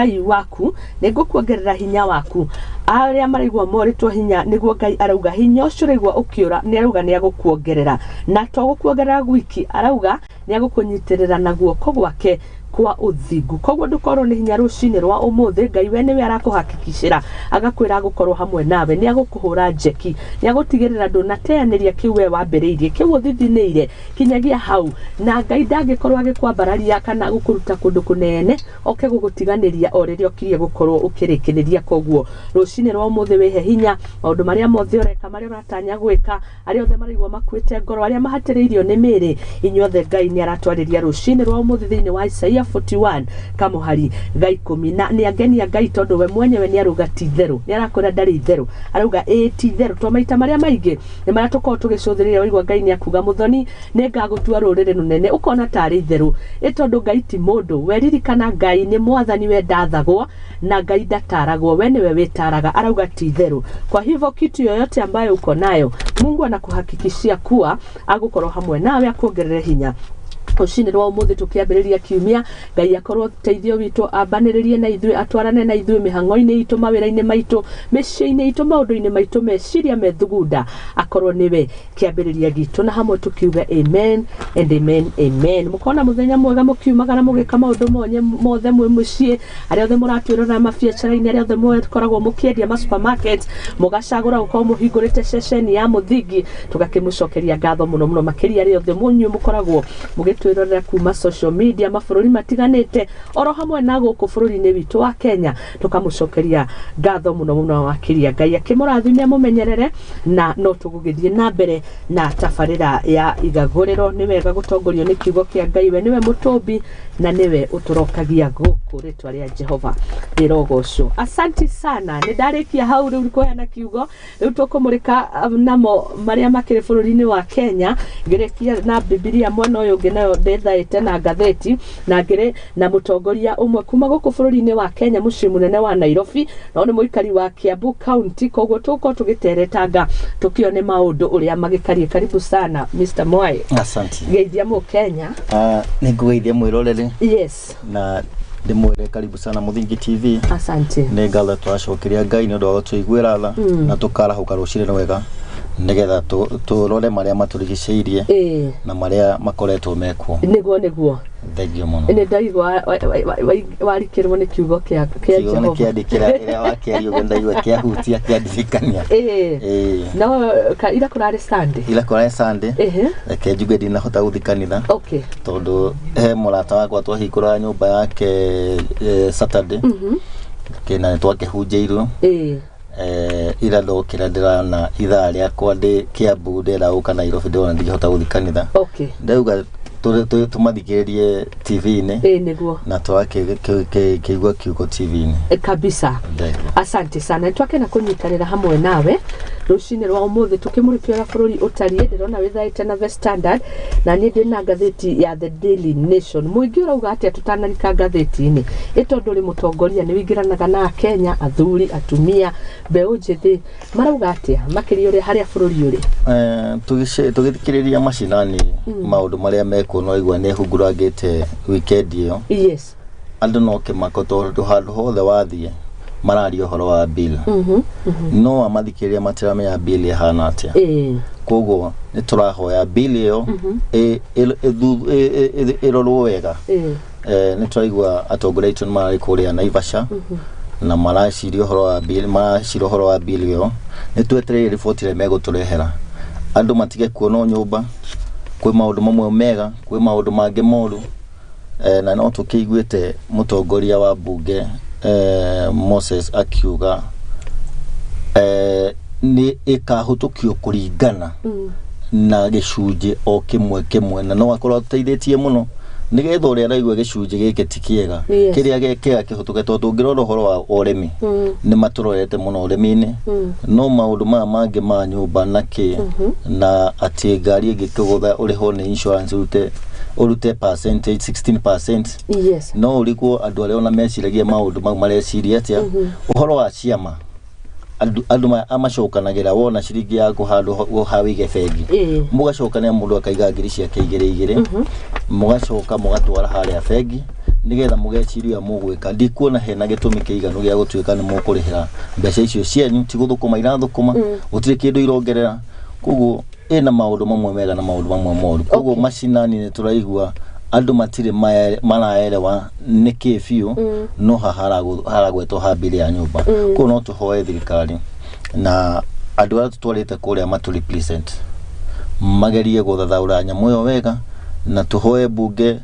Ngai waku, nĩ ngũkuongerera hinya waku. Arĩa maraigua morĩtwo hinya nĩguo Ngai arauga hinya ũcio ũraigua ũkĩũra nĩ arauga nĩ agũkuongerera. Na to gũkuongerera gwiki, arauga nĩ agũkũnyitĩrĩra na guoko gwake kwa ũthingu. Koguo ndũkorwo nĩ hinya rũcinĩ rwa ũmũthĩ, Ngai we nĩwe arakũhakikicĩra, agakwĩra agũkorwo hamwe nawe, nĩ agũkũhũra njeki, nĩ agũtigĩrĩra ndũnateanĩria kĩu we wambĩrĩirie, kĩu ũthithinĩire kinyagia hau. Na Ngai ndangĩkorwo agĩkwambararia kana gũkũruta kũndũ kũnene oke gũgũtiganĩria o rĩrĩa ũkirie gũkorwo ũkĩrĩkĩrĩria. Koguo rũcinĩ rwa ũmũthĩ wĩhe hinya, maũndũ marĩa mothe ũreka, marĩa ũratanya gwĩka, arĩa othe maraigua makuĩte ngoro, arĩa mahatĩrĩirio nĩ mĩĩrĩ, inyuothe Ngai nĩ aratwarĩria rũcinĩ rwa ũmũthĩ thĩinĩ wa Isaia 41 kamũhari ga ikũmi. Na nĩ angenia Ngai tondũ we mwenyewe nĩ arauga ti itherũ, nĩ arakwĩra ndarĩ itherũ, arauga ĩĩ ti itherũ. To maita marĩa maingĩ nĩ marĩa tũkoragwo tũgĩcũthĩrĩria, waigua Ngai nĩ akuga mũthoni nĩ ngagũtua rũrĩrĩ rũnene, ũkona tarĩ itherũ. Ĩ tondũ Ngai ti mũndũ, we ririkana Ngai nĩ mwathani, we ndathagwo na Ngai ndataragwo, we nĩwe wĩtaraga, arauga ti itherũ. Kwa hivyo kitu yoyote ambayo uko nayo Mungu anakuhakikishia kuwa agũkorwo hamwe nawe akuongerere hinya. Rũcinĩ rwa ũmũthĩ tũkĩambĩrĩria kiumia, Ngai akorwo teithio witũ, ambanĩrĩrie na ithuĩ, atwarane na ithuĩ mĩhang'o-inĩ itũ, mawĩra-inĩ maitũ, mĩciĩ-inĩ itũ, maũndũ-inĩ maitũ, meciria, methugunda, akorwo nĩwe kĩambĩrĩria gitũ, na hamwe tũkiuga amen and amen amen. Mũkona mũthenya mwega mũkiumagara mũgĩka maũndũ monye mothe mwĩ mũciĩ, arĩa othe mũratwĩrorera mabiacara-inĩ, arĩa othe mũkoragwo mũkĩendia ma supermarket, mũgacagũra gũkorwo mũhingũrĩte ceceni ya mũthingi, tũgakĩmũcokeria ngatho mũno mũno makĩria arĩa othe mũnyuĩ mũkoragwo mũgĩtwĩrorera kuma social media mabũrũri matiganĩte oro hamwe na gũkũ bũrũri-inĩ witũ wa Kenya, tũkamũcokeria ngatho mũno mũno makĩria. Ngai akĩmũrathime amũmenyerere, na no tũgũgĩthiĩ na mbere na tabarĩra ya igagũrĩro. Nĩ wega gũtongorio nĩ kiugo kĩa Ngai, we nĩwe mũtũmbi na nĩwe ũtũrokagia gũkũ, rĩtwa rĩa Jehova rĩrogocwo. Asanti sana, nĩ ndarĩkia hau rĩu kũheana kiugo. Rĩu tũkũmũrĩka namo marĩa makĩrĩ bũrũri-inĩ wa Kenya, ngĩrĩkia na Bibilia mwena ũyũ ũngĩ nayo ndĩthaĩte na ngathĩti, na ngĩrĩ na mũtongoria ũmwe kuma gũkũ bũrũri-inĩ wa Kenya, mũciĩ mũnene wa Nairobi, no nĩ mũikari wa Kiambu County. Koguo tũgũkorwo tũgĩteretanga tũkĩone maũndũ ũrĩa magĩkariĩ. Karibu sana Mr. Mwai. Asante. Geithia mũ Kenya. Nĩ ngũgeithia mwĩroreri na ndĩmwĩre karibu sana Mũthingi TV. Asante. Nĩ ngatho tũracokeria Ngai nĩ ũndũ wa gũtũiguĩra tha na tũkarahũka rũcinĩ rwega nĩgetha tũrore marĩa matũrigicĩirie na marĩa makoretwo mekuo. Nĩguo. Thengio mũno. Nĩ ndaigua warikĩrwo nĩ kiugo kĩa Kiugo nĩ Jehova. kĩandĩkĩra ĩrĩa wakĩaria ũguo ndaigua kĩahutia kĩandirikania. No ira kũrarĩ Sunday. Ira kũrarĩ Sunday. Reke njuge ndinahota gũthiĩ kanitha. Tondũ he mũrata wakwa twahingũraga nyũmba yake Saturday. Kĩna nĩ twakĩhunjĩirwo. Ira ndokĩra ndĩrona ithaa rĩakwa ndĩ Kiambu ndĩrenda gũka Nairobi, ndĩrona ndingĩhota gũthiĩ kanitha. Ndauga tũmathikĩrĩrie TV-inĩ. Nĩguo. Na tũgakĩigua kiugo TV-inĩ. Kabisa. Ndegwa. Asante sana, nĩtwakena kũnyitanĩra hamwe nawe rũcinĩ rwa ũmũthĩ tũkĩmũrĩkia ũrĩa bũrũri ũtariĩ. Ndĩrona wĩthaĩte na The Standard na niĩ ndĩ na ngathĩti ya The Daily Nation. Mũingĩ ũrauga atĩa tũtanarika ngathĩti-inĩ? Ĩ tondũ ũrĩ mũtongoria nĩ wĩingĩranaga na Akenya, athuri, atumia, mbeũ njĩthĩ, marauga atĩa makĩria ũrĩa harĩa bũrũri ũrĩ? Tũgĩthikĩrĩria macinani maũndũ marĩa mekuo, no igua nĩ hungurangĩte weekend ĩyo. Andũ no kĩmako tondũ handũ hothe wathiĩ mararia ũhoro wa bill. No amathikĩrĩria matiramenya bill ĩhana atĩa. Koguo nĩ tũrahoya bill ĩyo ĩrorwo wega. Nĩ tũraigua atongoria aitũ nĩ mararĩ kũrĩa Naivasha na maraciria ũhoro wa bill, maracira ũhoro wa bill ĩyo. Nĩ twetereire riboti ĩrĩa megũtũrehera. Andũ matige kuonwo nyũmba, kwĩ maũndũ mamwe mega, kwĩ maũndũ mangĩ moru. Na no tũkĩiguĩte mũtongoria wa mbunge Moses akiuga nĩ ĩkahũtũkio kũringana na gĩcunjĩ o kĩmwe kĩmwe, na no akorwo ateithĩtie mũno nĩgetha ũrĩa araigua gĩcunjĩ gĩkĩ ti kĩega, kĩrĩa kĩega kĩhũtũke, tondũ ũngĩrora ũhoro wa ũrĩmi nĩ matũrorete mũno ũrĩmi-inĩ, no maũndũ maya mangĩ ma nyũmba na kĩ na atĩ ngari ĩngĩkũgũtha ũrĩhwo nĩ insurance ũrute percentage 16%. No ũrigwo andũ arĩa ona meciragia maũndũ mau mareciria atĩa. Ũhoro wa ciama andũ amacokanagĩra, wona ciringi yaku handũ ha wĩige bengi, mũgacokanĩra mũndũ akaiga ngiri ciake igĩrĩ igĩrĩ, mũgacoka mũgatwara harĩa bengi Nĩgetha mũgeciria ũrĩa mũgwĩka. Ndikuona hena gĩtũmi kĩiganu gĩa gũtuĩka nĩ mũkũrĩhĩra mbeca icio cianyu, ti gũthũkũma irathũkũma, gũtirĩ kĩndũ irongerera. Koguo ĩna maũndũ mamwe mega na maũndũ mamwe moru. Koguo macinani nĩ tũraigua andũ matirĩ maraerewa nĩkĩ biũ, no haha haragwetwo ha mbiri ya nyũmba. Koguo no tũhoe thirikari na andũ arĩa tũtwarĩte kũrĩa matũ represent magerie gũthathaũra nyamũ ĩyo wega, na tũhoe mbunge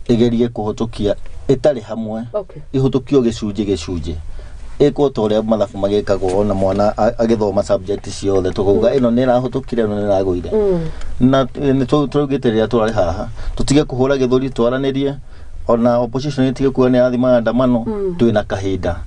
ĩgerie kũhĩtũkia ĩtarĩ hamwe, ihũtũkio gĩcunjĩ gĩcunjĩ, ĩkwo ta ũrĩa mathabu magĩkagwo, ona mwana agĩthoma subject ciothe tũkauga ĩno nĩ ĩrahĩtũkire, ĩno nĩ ĩragũire. Na nĩ tũraugĩte rĩrĩa tũrarĩ haha tũtige kũhũra gĩthũri, twaranĩrie, ona opposition ĩtige kuga nĩ yathi maandamano. Twĩna kahinda,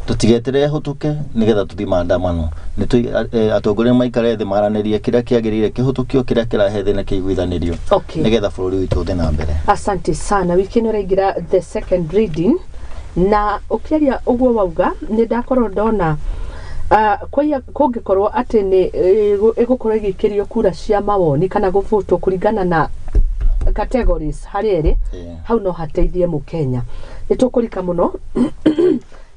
tũtigeterere hũtũke nĩgetha tũthiĩ maandamano. Nĩ atongoria maikare thĩ maranĩrie kĩrĩa kĩagĩrĩire kĩhũtũkio, kĩrĩa kĩrahe thĩna kĩiguithanĩrio, nĩgetha bũrũri witũ ũthiĩ na mbere. Asante sana. Wiki ĩno ĩraingĩra the second reading, na ũkĩaria ũguo wauga nĩ ndakorwo ndona kũngĩkorwo atĩ nĩ ĩgũkorwo ĩgĩikĩrio kura cia mawoni kana gũbutwo kũringana na categories harĩa ĩrĩ, hau no hateithie mũkenya. Nĩ tũkũrika mũno,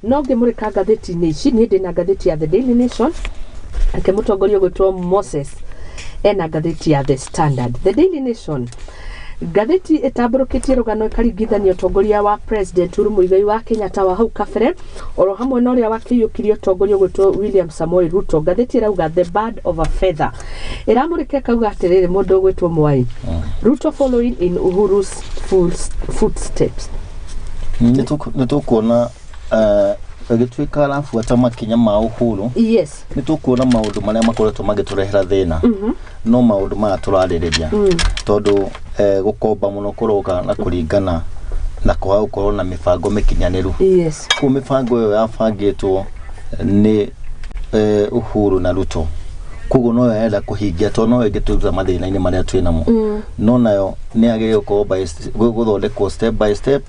no ngĩmũrĩka ngathĩti-inĩ ici, niĩ ndĩna ngathĩti ya The Daily Nation, ake mũtongoria ũgwĩtwo Moses ena ngathĩti ya The Standard. The Daily Nation, ngathĩti ĩtambũrũkĩtie rũgano ĩkaringithania ũtongoria wa President Uhuru Muigai wa Kenyatta wa hau kabere oro hamwe na ũrĩa wakĩiyũkirie ũtongoria ũgwĩtwo William Samoei Ruto. Ngathĩti ĩrauga "The Bird of a Feather", ĩramũrĩka ĩkauga atĩrĩrĩ, mũndũ ũgwĩtwo Mwai, "Ruto following in Uhuru's footsteps." Nĩ tũkuona ĩgĩtuĩka arabuata makinya ma Uhuru. Nĩ tũkuona maũndũ marĩa makoretwo magĩtũrehera thĩna, no maũndũ maya tũrarĩrĩria, tondũ gũkomba mũno kũroka na kũringana na kwaga gũkorwo na mĩbango mĩkinyanĩru. Kũu mĩbango ĩyo yabangĩtwo nĩ Uhuru na Ruto, koguo no arenda kũhingia tondũ no ĩngĩtũruta mathĩna-inĩ marĩa twĩ namo. No nayo nĩ yagĩrĩire gũkorwo gũthondekwo step by step.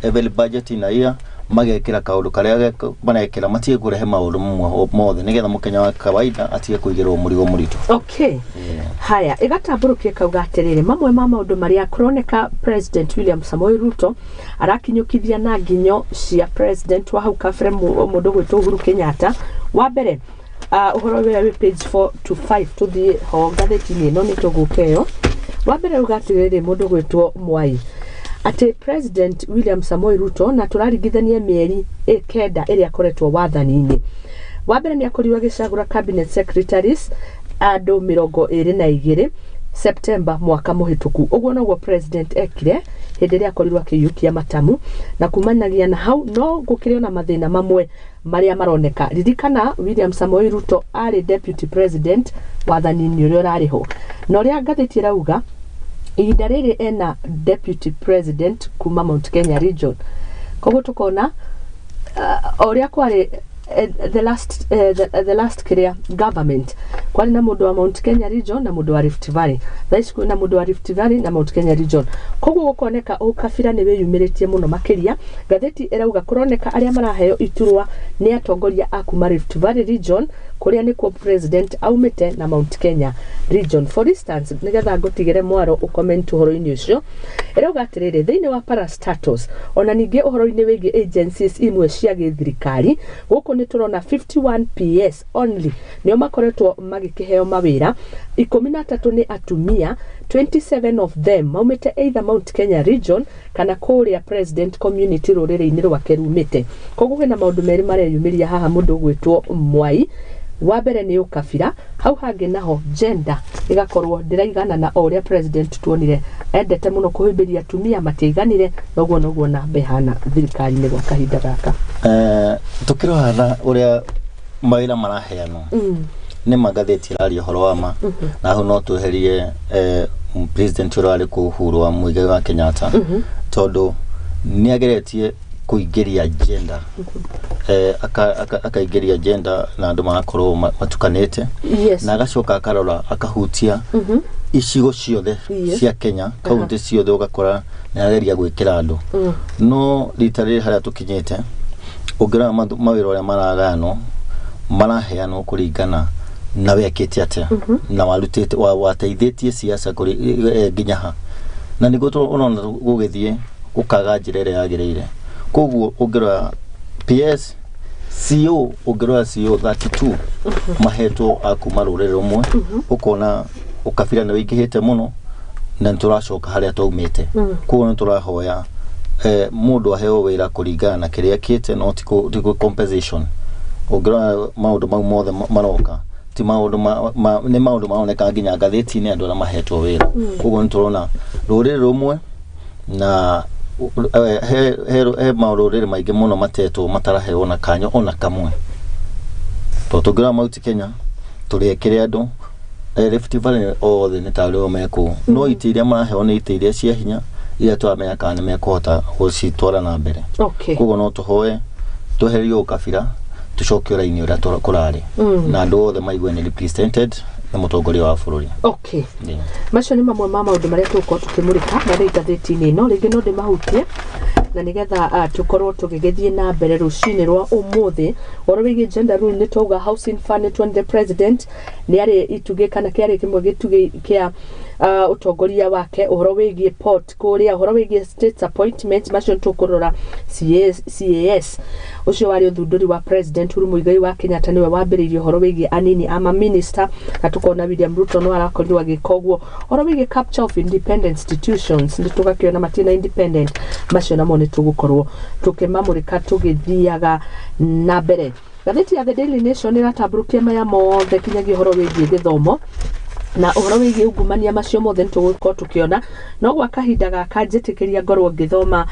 Every budget in a year magekĩra kaũndũ karĩa marekĩra, matige kũrehe maũndũ mamwe mothe, nĩgetha mũkenya wa kawaida atige kũigĩrwo mũrigo mũritũ. Okay, haya, ĩgatambũrũkia kauga atĩrĩrĩ, mamwe ma maũndũ marĩa kũroneka President William Samoei Ruto arakinyũkithia na nginyo cia president wa hau kabere, mũndũ gwĩtwo Uhuru Kenyatta. Wa mbere, ũhoro ũrĩa wĩ page 4 to 5, tũthiĩ ho ngathĩti-inĩ ĩno, nĩ tũgũka ĩyo. Wa mbere uga atĩrĩrĩ, mũndũ gwĩtwo Mwai, atĩ President William Samoei Ruto, na tũraringithania mĩeri 9 ĩrĩa akoretwo wathani-inĩ, wa mbere nĩ akorirwo agĩcagũra cabinet secretaries andũ 22 September mwaka mũhĩtũku. Ũguo noguo president ekire hĩndĩ ĩrĩa akorirwo akĩiyũkia matamu, na kumanagia na hau no gũkĩrĩ ona mathĩna mamwe marĩa maroneka. Ririkana William Samoei Ruto arĩ deputy president wathani-inĩ ũrĩa ũrarĩ ho, na ũrĩa ngathĩti ĩrauga ihinda rĩrĩ ena deputy president kuma Mount Kenya region. Koguo tukona o ũrĩa kwarĩ the last kĩrĩa government, kwarĩ na mũndũ wa Mount Kenya region na mũndũ wa Rift Valley. Thaa ici kwĩna mũndũ wa Rift Valley na Mount Kenya region. Koguo gũkoneka ũkabira nĩ wĩyumĩrĩtie mũno makĩria. Ngathĩti ĩrauga kũroneka arĩa maraheo iturwa nĩ atongoria a kuma Rift Valley region, kũrĩa nĩkuo president aumĩte, na Mount Kenya region. For instance, nĩgetha ngũtigĩre mwaro ũcomment ũhoro-inĩ ũcio, ĩrauga atĩrĩrĩ, thĩinĩ wa parastatals, ona ningĩ ũhoro-inĩ wĩgiĩ agencies imwe cia gĩthirikari, gũkũ nĩ tũrona 51 PS only nĩo makoretwo magĩkĩheo mawĩra, 13 nĩ atumia, 27 of them maumĩte either Mount Kenya region kana kũrĩa president community rũrĩrĩ-inĩ rwake rumĩte. Koguo kwĩna maũndũ merĩ mareyumĩria haha, mũndũ ũgwĩtwo Mwai. Wa mbere nĩ ũkabira, hau hangĩ naho gender ĩgakorwo ndĩraigana, o ũrĩa president tuonire endete mũno kũhĩmbĩria atumia, matiaiganire. Noguo noguo namba ĩhana thirikari-inĩ gwa kahinda gaka. Tukĩrora na ũrĩa mawĩra maraheanwo, nĩ magathĩti ĩraria ũhoro wa ma, na hau no tweherie president ũrĩa warĩ kũu, Uhuru wa Muigai wa Kenyatta, tondũ nĩ ageretie kũingĩria gender, akaingĩria gender na andũ magakorwo matukanĩte, na agacoka akarora akahutia icigo ciothe cia Kenya, kaunti ciothe, ũgakora nĩ ageria gwĩkĩra andũ. No rita rĩrĩ harĩa tũkinyĩte, ũngĩrora mawĩra ũrĩa maragayanwo, maraheanwo kũringana na wekĩte atĩa na warutĩte wateithĩtie siasa kũrĩ nginya ha, na nĩguo ũrona gũgĩthiĩ gũkaga njĩra ĩrĩa yagĩrĩire. Koguo ũngĩrora PS CO, ũngĩrora CO 32 mahetwo a kuma rũrĩrĩ rũmwe, ũkona ũkabira nĩ wĩingĩhĩte mũno na nĩ tũracoka harĩa twaumĩte. Koguo nĩ tũrahoya mũndũ aheo wĩra kũringana na kĩrĩa kĩte, no ti compensation. Ũngĩrora maũndũ mau mothe maroka ti maũndũ nĩ maũndũ maroneka nginya ngathĩti-inĩ andũ arĩa mahetwo wĩra. Koguo nĩ tũrona rũrĩrĩ rũmwe na he maũrũrĩrĩ maingĩ mũno matetwo mataraheo na kanyo ona kamwe. Tondũ tũngĩrora Mount Kenya tũrĩekĩre andũ Rift Valley othe nĩ tarĩ o mekũu, no itĩ iria maraheo nĩ itĩ iria cia hinya iria tũramenya kana nĩ mekũhota gũcitwara na mbere. Koguo no tũhoe tweherio ũkabira tũcokio raini ũrĩa kũrarĩ na andũ othe maigue nĩ represented nĩ mũtongoria wa bũrũri. Macio nĩ mamwe ma maũndũ marĩa tũgũkorwo tũkĩmũrĩka marĩ ngathĩti-inĩ ĩno, rĩngĩ no ndĩmahutie na nĩgetha tũkorwo tũgĩgĩthiĩ na mbere rũcinĩ rwa ũmũthĩ. Ũhoro wĩgiĩ gender rule nĩ twauga, housing fund nĩ tuonire president nĩ arĩ itugĩ kana kĩarĩ kĩmwe gĩtugĩ kĩa ũtongoria wake. Ũhoro wĩgiĩ port kũrĩa, ũhoro wĩgiĩ states appointment, macio nĩ tũkũrora. CAS ũcio warĩ ũthundũri wa President Uhuru Muigai wa Kenyatta, nĩwe wambĩrĩirie ũhoro wĩgiĩ anini a maminista, na tũkona William Ruto no arakorirwo agĩka ũguo. Ũhoro wĩgiĩ capture of independent institutions nĩ tũgakĩona matirĩ na independent, macio namo nĩ tũgũkorwo tũkĩmamũrĩka tũgĩthiaga na mbere. Ngathĩti ya The Daily Nation ĩratambũrũkia maya mothe kinyagia ũhoro wĩgiĩ gĩthomo na ũhoro wĩgiĩ ungumania, macio mothe nĩ tũgũkorwo tũkĩona. No gwa kahinda gaka njĩtĩkĩria ngorwo ngĩthoma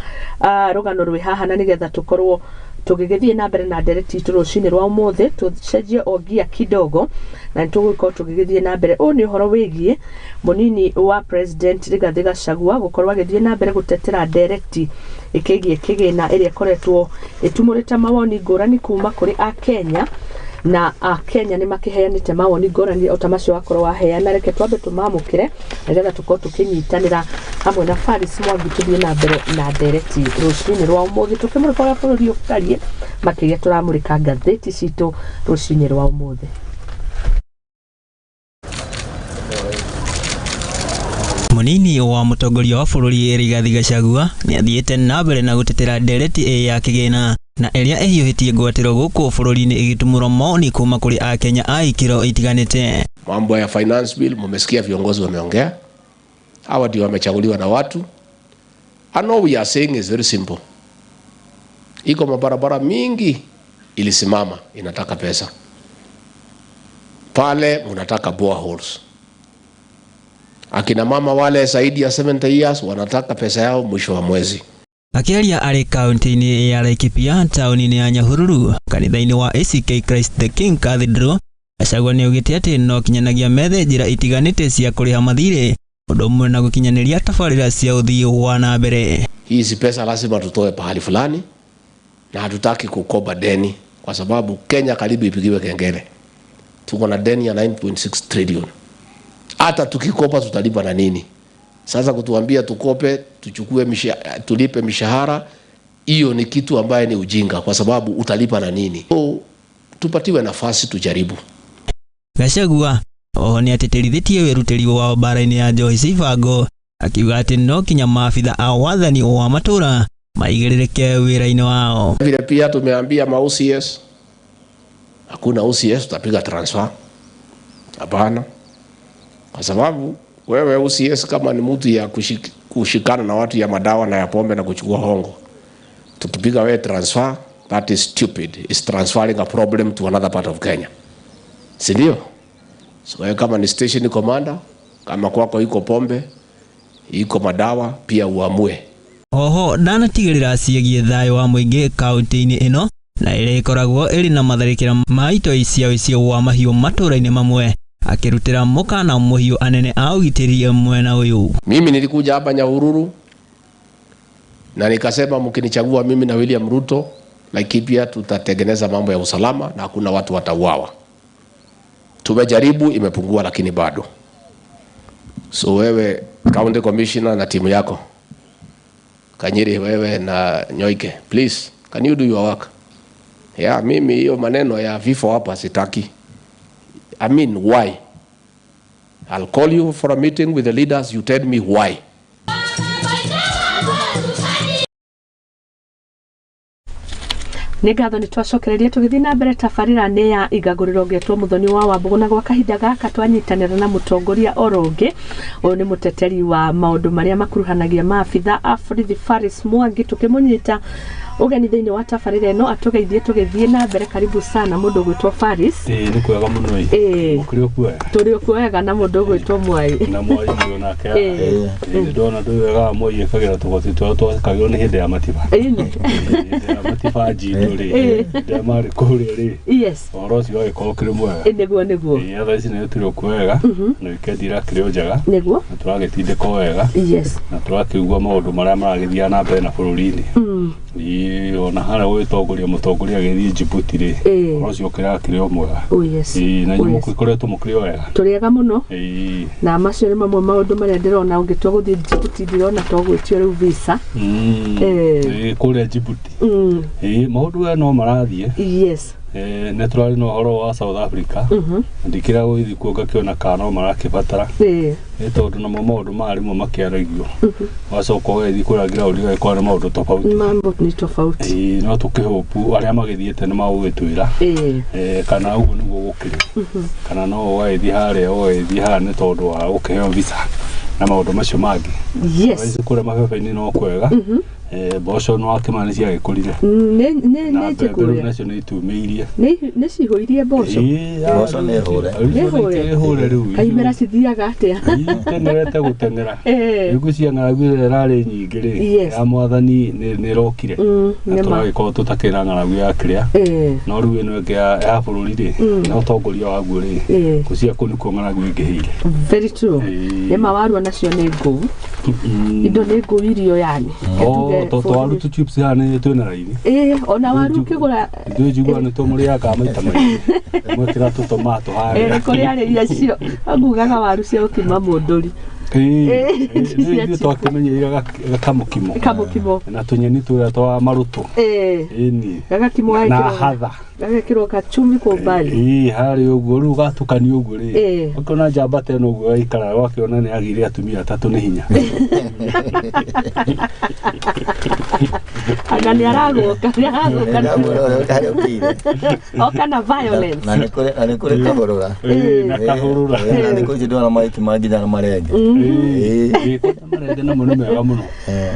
rũgano rwĩ haha, na nĩgetha tũkorwo tũgĩgĩthiĩ na mbere na ndereti itũ rũcinĩ rwa ũmũthĩ, tũcenjie o ngia kidogo na nĩ tũgũkorwo tũgĩgĩthiĩ na mbere. Ũyũ nĩ ũhoro wĩgiĩ mũnini wa President Rigathĩ Gachagua gũkorwo agĩthiĩ na mbere gũtetera ndereti ĩkĩgiĩ kĩgĩna ĩrĩa ĩkoretwo ĩtumũrĩte mawoni ngũrani kuma kũrĩ Akenya, na Akenya nĩ makĩheanĩte mawoni ngũrani o ta macio wakorwo waheana. Reke twambe tũmamũkĩre nĩgetha tũkorwo tũkĩnyitanĩra hamwe na Faris Mwangi tũthiĩ na mbere na ndereti rũcinĩ rwa ũmũthĩ, tũkĩmũrĩka ũrĩa bũrũri ũtariĩ, makĩria tũramũrĩka ngathĩti citũ rũcinĩ rwa ũmũthĩ. Munini wa mũtongoria wa bũrũri Rigathi Gachagua nĩ athiĩte na mbere na gũtetera ndereti ya kĩgĩna na ĩrĩa ĩhiũhĩtie ngwatĩro gũkũ bũrũri-inĩ ĩgĩtumũrwo maoni kuma kũrĩ Akenya a ikĩro itiganĩte. Mambo ya finance bill mumesikia viongozi wameongea, hawa ndio wamechaguliwa na watu. And all we are saying is very simple. Iko mabarabara mingi ilisimama inataka pesa. Pale mnataka boreholes. Akina mama wale zaidi ya 70 years wanataka pesa yao mwisho wa mwezi. Akĩaria arĩ kaunti-inĩ ya Laikipia taũni-inĩ ya Nyahururu kanitha-inĩ wa ACK Christ the King Cathedral, Gachagua nĩaugĩte atĩ no kinyanagia methe njĩra itiganĩte cia kũrĩha mathirĩ ũndũ ũmwe na gũkinyanĩria tabarĩra cia ũthii wa na mbere. Hizi pesa lazima tutoe pahali fulani, na hatutaki kukopa deni kwa sababu Kenya karibu ipigiwe kengele. Tuko na deni ya 9.6 trillion. Hata tukikopa tutalipa na nini? Sasa kutuambia tukope, tuchukue tulipe mishahara, hiyo ni kitu ambaye ni ujinga kwa sababu utalipa na nini? So, tupatiwe nafasi tujaribu. Gachagua oho nĩatĩtĩrithĩtie wĩrutĩri wao mbara-inĩ ya njohi cibango, akiuga atĩ no kinya maabitha a wathani wa matũra maigĩrĩrĩke wĩra-inĩ wao. Vile pia tumeambia ma OCS, hakuna OCS tutapiga transfer. Hapana. Kwa sababu wewe OCS kama ni mtu ya kushikana na watu ya madawa na ya pombe na kuchukua hongo, tukipiga wewe transfer, that is stupid. It's transferring a problem to another part of Kenya. Si ndio? So wewe kama ni station commander, kama kwako iko pombe, iko madawa, pia uamue. Oho ndanatigĩrĩra ciĩgiĩ thayũ wa mũingĩ kaunti-inĩ ĩno na ĩrĩa ĩkoragwo ĩrĩ na matharĩkĩra ma itoi cia ũici wa mahiũ matũra-inĩ mamwe, akĩrutĩra mũkana mũhiũ anene a ũgitĩri mwena ũyũ. Mimi nilikuja hapa Nyahururu na nikasema mkinichagua mimi na William Ruto, Laikipia tutatengeneza mambo ya usalama na hakuna watu watauawa. Tumejaribu, imepungua lakini bado. So wewe county commissioner na timu yako, Kanyiri wewe na Nyoike, please can you do your work? Yeah, mimi hiyo maneno ya vifo hapa sitaki. I mean, why? I'll call you for a meeting with the leaders, you tell me why. Nĩ ngatho nĩ twacokereria tũgĩthiĩ na mbere tabarĩra nĩ ya igagũrĩro ngetwo Mũthoni wa Wambũgũ, na gwa kahinda gaka twanyitanĩra na mũtongoria oro ũngĩ. Ũyũ nĩ mũteteri wa maũndũ marĩa makuruhanagia maabitha a borithi Faris Mwangi, tũkĩmũnyita ũgeni thĩinĩ wa tabarĩra ĩno atũgeithie tũgĩthiĩ na mbere. Karibu sana mũndũ ũgwĩtwo Faris. Ĩĩ, nĩ kwega mũno ĩ. Ĩĩ. Ũkĩrĩ o kuoya? Tũrĩ o kuoyaga na mũndũ ũgwĩtwo Mwai. Na Mwai ũyũ nake. Ĩĩ. Ĩĩ, ndona ndũĩ wega wa Mwai ĩkagĩra tũgoti tũrĩa twekagĩrwo nĩ hĩndĩ ya matiba. Ĩni. Hĩndĩ ya matiba njindũ rĩ, Ĩĩ. hĩndĩ ĩrĩa marĩ kũrĩa rĩ, Yes. ũhoro ũcio wagĩkorwo ũkĩrĩ mwega. Ĩ, nĩguo nĩguo. Ĩĩ, thaa ici nĩ tũrĩ o kuoyaga, na wikendi irakĩrĩ o njega, Nĩguo. na tũragĩtindĩka o wega, Yes. na tũrakĩigua maũndũ marĩa maragĩthiaga na mbere na bũrũri-inĩ. Ĩĩ, ona harĩa gũgĩtongoria mũtongoria agĩthiĩ Djibouti rĩ, Ĩĩ. ũhoro ũcio ũkĩrakĩrĩ o mwega. Oh yes. Ĩĩ, na Oh, inyuĩ yes. mũgĩkoretwo mũkĩrĩ o wega. Tũrĩega mũno. Ĩĩ. Na macio nĩ mamwe maũndũ marĩa ndĩrona ũngĩtua gũthiĩ Djibouti, ndirona to gwĩtio rĩu visa. Ĩĩ, kũrĩa Djibouti. Ĩĩ, maũndũ aya no marathiĩ. Yes. Nĩ tũrarĩ na ũhoro wa South Africa. Ndikĩra gũgĩthiĩ kuo ngakĩona kana no marakĩbatara. Nĩ tondũ namo maũndũ maya rĩmwe makĩaragio. Ũgacoka ũgagĩthiĩ kũrĩa ground ũgagĩkora nĩ maũndũ tofauti. Mambo ni tofauti. Ĩĩ, no tũkĩhopu arĩa magĩthiĩte nĩ magũgĩtwĩra. Kana ũguo nĩguo gũkĩrĩ. Kana no ũgagĩthiĩ harĩa ũgagĩthiĩ haha nĩ tondũ wa gũkĩheo visa na maũndũ macio mangĩ. Yes. Ici kũrĩa mabebe-inĩ no kwega. Mboco no wakĩmana nĩ ciagĩkũrire. Nĩ nĩ Na nĩ mbembe rĩu njĩkũrĩa. nacio nĩ itumĩirie. Nĩ nĩ cihũirie mboco. Mboco nĩ hũre. Nĩ hũre. Nĩ hũre rĩu. Kaimera cithiaga atĩa? Teng'erete gũteng'era. Eh. Rĩu cia ng'aragu ĩrĩa ĩrarĩ nyingĩ rĩ, Yes. ya mwathani nĩ ĩrokire. Na Nĩ ma. tũragĩkorwo tũtakĩrĩ na ng'aragu ya kĩrĩa. No rĩu ĩno ĩngĩ ya bũrũri rĩ, na ũtongoria waguo rĩ, kũcia kũu nĩkuo ng'aragu ĩngĩhĩire. Very true. Ĩĩ. Nĩ ma warua nacio nĩ ngũu. Indo nĩ ngũu irio yani. Oh, to twaru tu chips haha nĩ twĩna raini. Ĩĩ, ona waru ũkĩgũra. Ithuĩ njiguaga nĩ tũmũrĩaga maita maingĩ. Mwekĩra tũtomato harĩa. Nĩ kũrĩ arĩi acio ngugaga waru cia gũkima mũndũri. Ĩĩ, ithuĩ twakĩmenyeire gakamũkimo. Kamũkimo. Na tũnyeni tũrĩa twa marũtũ. Ĩni. Gagakimwo Na gagekĩrwo hatha. gagekĩrwo kachumbi kwa umbali. Ĩĩ, harĩa ũguo rĩu gatukanio ũguo rĩ. Ĩĩ. Ũkĩona njamba ta ĩno ũguo yaikara wakĩona nĩ agĩire atumia atatũ nĩ hinya. Anga nĩ aragũka, nĩ aragũka. Harĩa ũkĩire. Oka na violence. Na nĩ kũrĩ kahũrũra. Ĩĩ, na kahũrũra. Na thikũ ici ndĩrona magĩkima nginya na marenge. Ĩĩ, kũrĩa marenge namo nĩ mega mũno.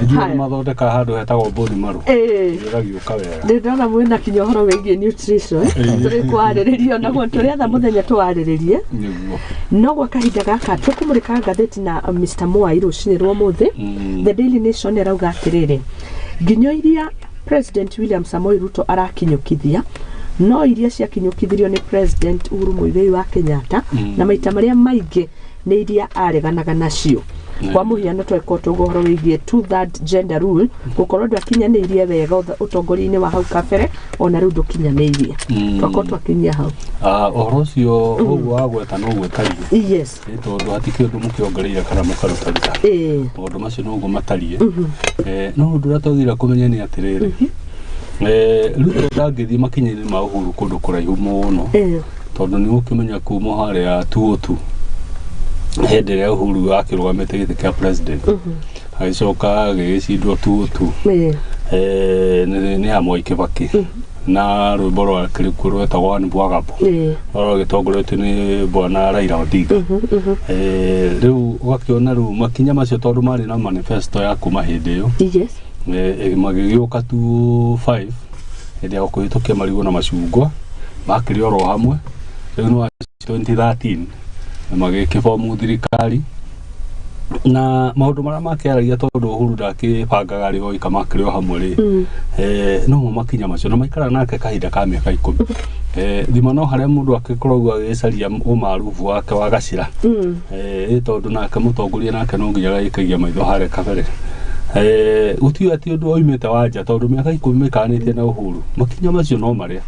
Nĩ Haya. mathondekaga handũ hetagwo bone marrow. Ĩgagĩũka wega. Ndĩ ndona mwĩna kinya ũhoro wĩgiĩ nutrition tũrĩ kwarĩrĩria onaguo tũrĩetha mũthenya tũwarĩrĩrie. Nĩguo. No gwa kahinda gaka tũkũmũrĩka ngathĩti na Mr. Mwai rũcinĩ rwa ũmũthĩ. The Daily Nation ĩrauga atĩrĩrĩ, nginyo iria President William Samoei Ruto arakinyũkithia no iria ciakinyũkithirio nĩ President Uhuru Muigai wa Kenyatta, na maita marĩa maingĩ nĩ iria areganaga nacio. Kwa mũhiano twekwo tũguo ũhoro wĩgiĩ two third gender rule gũkorwo ndwakinyanĩirie wega ũtongoria-inĩ wa hau kabere, ona rĩu ndũkinyanĩirie. Twakorwo twakinyia hau. Ũhoro ũcio ũguo wagweta noguo ũtariĩ. Yes. Nĩ tondũ hatikĩrĩ ũndũ mũkĩongereire kana mũkarutaruta. Maũndũ macio noguo matariĩ. No ũndũ ũrĩa twagĩrĩire kũmenya nĩ atĩrĩrĩ, Ruto ndangĩthiĩ makinya-inĩ ma Uhuru kũndũ kũraihu mũno, tondũ nĩ ũkĩmenya kuma harĩa 202 hĩndĩ ĩrĩa Uhuru akĩrũgamĩte gĩtĩ kĩa president, agĩcoka agĩgĩcindwo 202 nĩ ya Mwai Kibaki na rwĩmbo rwakĩrĩ kuo rwetagwo Anne Bwagabo, rũrĩa rũgĩtongoretio nĩ bwana Raila Odinga. Rĩu ũgakĩona rĩu makinya macio tondũ marĩ na manifesto ya kuma hĩndĩ ĩyo. Magĩgĩũka 25 hĩndĩ ya kũhĩtũkia marigũ na macungwa makĩrĩ oro hamwe. Rĩu nĩ wa 2013 magĩkĩbomu thirikari na maũndũ marĩa makĩaragia, tondũ Uhuru ndakĩbangaga rĩ oika, makĩrĩ o hamwe rĩ, no mo makinya macio na maikara nake kahinda ka mĩaka 10. Thima no harĩa mũndũ akĩkoragwo agĩcaria ũmarubu wake wa gacĩra, tondũ nake mũtongoria nake no nginya agĩikagia maitho harĩa kabere. Gũtiũĩ atĩ ũndũ oimĩte wa nja, tondũ mĩaka 10 maikaranĩtie na Uhuru, makinya macio no marĩa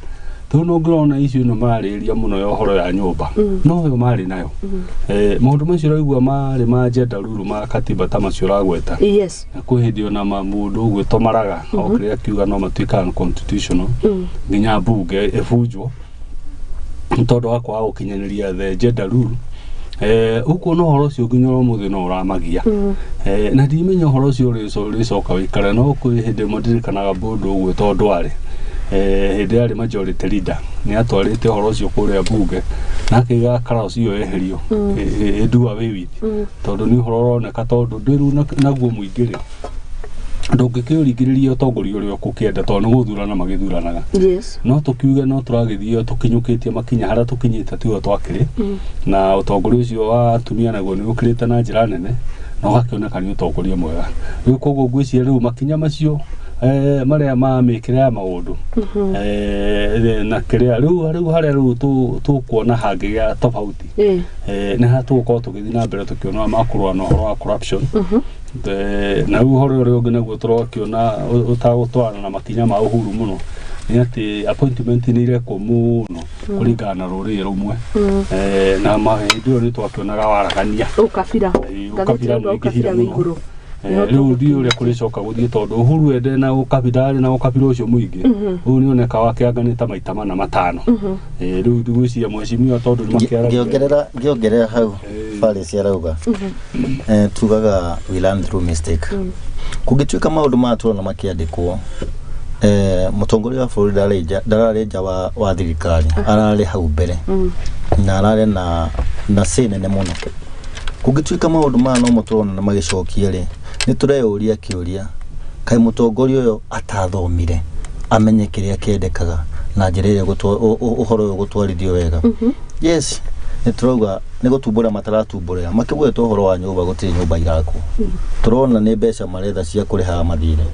tondũ no ngĩrona icio ĩno mararĩrĩria mũno ya ũhoro ya nyũmba no yo marĩ nayo. Maũndũ macio ũraigua marĩ ma gender rule ma katiba ta macio ũragweta. Na kwĩ hĩndĩ ona mũndũ ũgwĩtwo Maraga okire akiuga no matuĩka unconstitutional, nginya mbunge ĩbunjwo nĩ tondũ wa kwaga gũkinyanĩria the gender rule. Ũkuona ũhoro ũcio nginya ũmũthĩ no ũramagia. Na ndimenya ũhoro ũcio ũrĩcoka wĩikare. No kwĩ hĩndĩ ĩmwe ndirikanaga mũndũ ũgwĩtwo Ndware. Hĩndĩ yarĩ majority leader nĩ atwarĩte ũhoro ũcio kũrĩa bunge na akĩiga clause ĩyo yeherio ĩndu away with tondũ nĩ ũhoro ũroneka tondũ ndwĩru naguo mũingĩ rĩ ndũngĩkĩũringĩrĩria ũtongoria ũrĩa ũkũkĩenda tondũ nĩ gũthurana magĩthuranaga. Yes. No tũkiuge no tũragĩthiĩ tũkinyũkĩtie makinya harĩa tũkinyĩte tiho twakĩrĩ na ũtongoria ũcio wa atumia naguo nĩ ũkĩrĩte na njĩra nene na ũgakĩoneka nĩ ũtongoria mwega. Rĩu koguo ngwĩciria rĩu makinya macio marĩa ma mĩkĩre ya maũndũ na kĩrĩa rĩu harĩa rĩu tũkuona hangĩgĩa tofauti nĩ harĩa tũgũkorwo tũgĩthiĩ na mbere tũkĩona makũrũa na ũhoro wa corruption na rĩu ũhoro ũrĩa ũngĩ naguo tũrakĩona ũtagũtwarana na makinya ma Uhuru mũno nĩ atĩ appointment nĩ irekwo mũno kũringana na rũrĩrĩ rũmwe na mahĩndĩ ĩyo nĩ twakĩonaga waragania Ũkabira. Ũkabira Ngathĩti ũkabira wĩ igũrũ. Rĩu ndiũĩ ũrĩa kũrĩcoka gũthiĩ tondũ Uhuru ende na ũkabira arĩ na ũkabira ũcio mũingĩ ũyũ nĩ oneka wakĩanganĩte maita mana matano. Rĩu ngwĩciria mheshimiwa tondũ nĩ makĩaragia Ngĩongerera hau Faris arauga tugaga we learn through mistake. Kũngĩtuĩka maũndũ maya tũrona makĩandĩkwo mũtongoria wa bũrũri ndararĩ nja wa thirikari, ararĩ hau mbere na ararĩ na say nene mũno. Kũngĩtuĩka maũndũ maya no mũtũrona na magĩcokia rĩ, nĩ tũreyũria kĩũria kaĩ mũtongoria ũyũ atathomire amenye kĩrĩa kĩendekaga na njĩra ĩrĩa ũhoro ũyũ gũtwarithio wega. Yes, nĩ tũrauga nĩ gũtumbũra mataratumbũrĩra makĩgweta ũhoro wa nyũmba, gũtirĩ nyũmba irakwo. Tũrona nĩ mbeca maretha cia kũrĩhaga mathirĩ.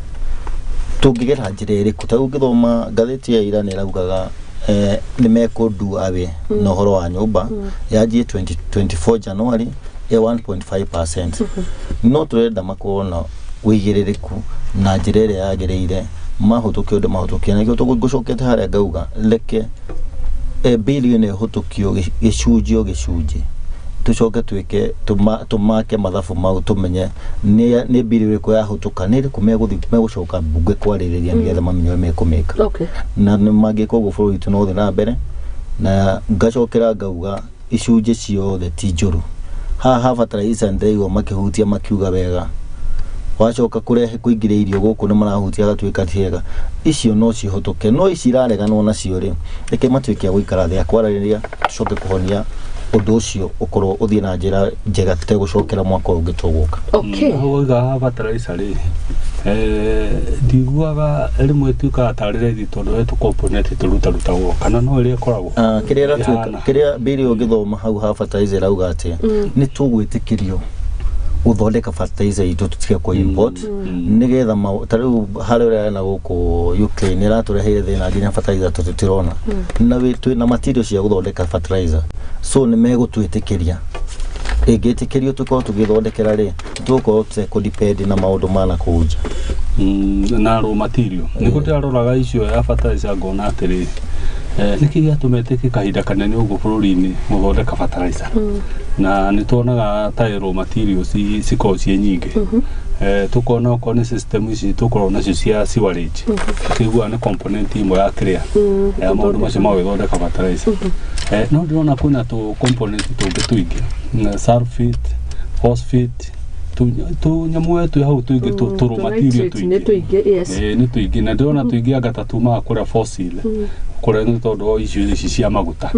Tũngĩgera njĩra ĩrĩkũ? Ta rĩu ũngĩthoma ngathĩti ya ira nĩ ĩraugaga nĩ mekũndu awe na ũhoro wa nyũmba yanjie 2024 January ya 1.5%. No tũrenda makorwo na ũigĩrĩrĩku na njĩra ĩrĩa yagĩrĩire mahũtũke ũndũ mahũtũkie. Na nĩkĩo ngũcokete harĩa ngauga reke bilioni ĩhũtũkio gĩcunjĩ o gĩcunjĩ, tũcoke twĩke tũmake mathabu mau tũmenye nĩ bili ĩrĩkũ yahũtũka, nĩ ĩrĩkũ megũcoka mbunge kwarĩrĩria nĩgetha mamenye ũrĩa mekũmĩka. Na nĩ mangĩka ũguo bũrũri witũ no ũthiĩ na mbere. Na ngacokera ngauga icunjĩ ciothe ti njũru. Haha fertilizer ndĩraigua makĩhutia makiuga wega, wacoka kũrehe kũingĩria irio gũkũ nĩ marahutia gatuĩka ti hega, icio no cihũtũke. No ici irareganwo nacio rĩ, reke matuĩke a gũikara thĩ a kwarĩrĩria, tũcoke kũhonia ũndũ ũcio ũkorwo ũthiĩ na njĩra njega tũtegũcokera mwaka ũyũ ũngĩ tũgũka. Okay. Wauga haha fertilizer rĩ, ndiguaga rĩmwe ĩtuĩkaga tarĩ raithi tondũ he tũ component tũrutarutagwo kana no ĩrĩa ĩkoragwo Kĩrĩa kĩrĩa bili ũngĩthoma hau ha fertilizer ĩrauga atĩ nĩ tũgwĩtĩkĩrio gũthondeka fertilizer itũ tũtige kũ import nĩgetha ta rĩu harĩa ũrĩa na gũkũ Ukraine ĩratũreheire thĩna nginya fertilizer tũtirona na twĩna material cia gũthondeka fertilizer, so nĩ megũtwĩtĩkĩria. Ĩngĩtĩkĩrio tũkorwo tũgĩthondekera rĩ, tũgũkorwo tũtekũ na maũndũ ma nakũu nja na raw material. Nĩguo ndĩraroraga icio ya fertilizer ngona atĩrĩrĩ, nĩkĩ gĩatũma kahinda kanene ũguo bũrũri-inĩ gũthondeka fertilizer na nĩ tuonaga ta raw materials cikoragwo ciĩ nyingĩ. Tukona okorwo nĩ system ici tũkoragwo nacio cia sewerage, tũkĩiguaga nĩ component ĩmwe ya kĩrĩa ya maũndũ macio ma gũthondeka fertilizer. No ndĩrona kwĩna tũ component tũngĩ tũingĩ, sulfate, phosphate, tũnyamũ twĩ hau tũingĩ tũ raw material tũingĩ nĩ tũingĩ, na ndĩrona tũingĩ anga ta tumaga kũrĩa fossil kũrĩa nĩ tondũ wa icio ici cia maguta.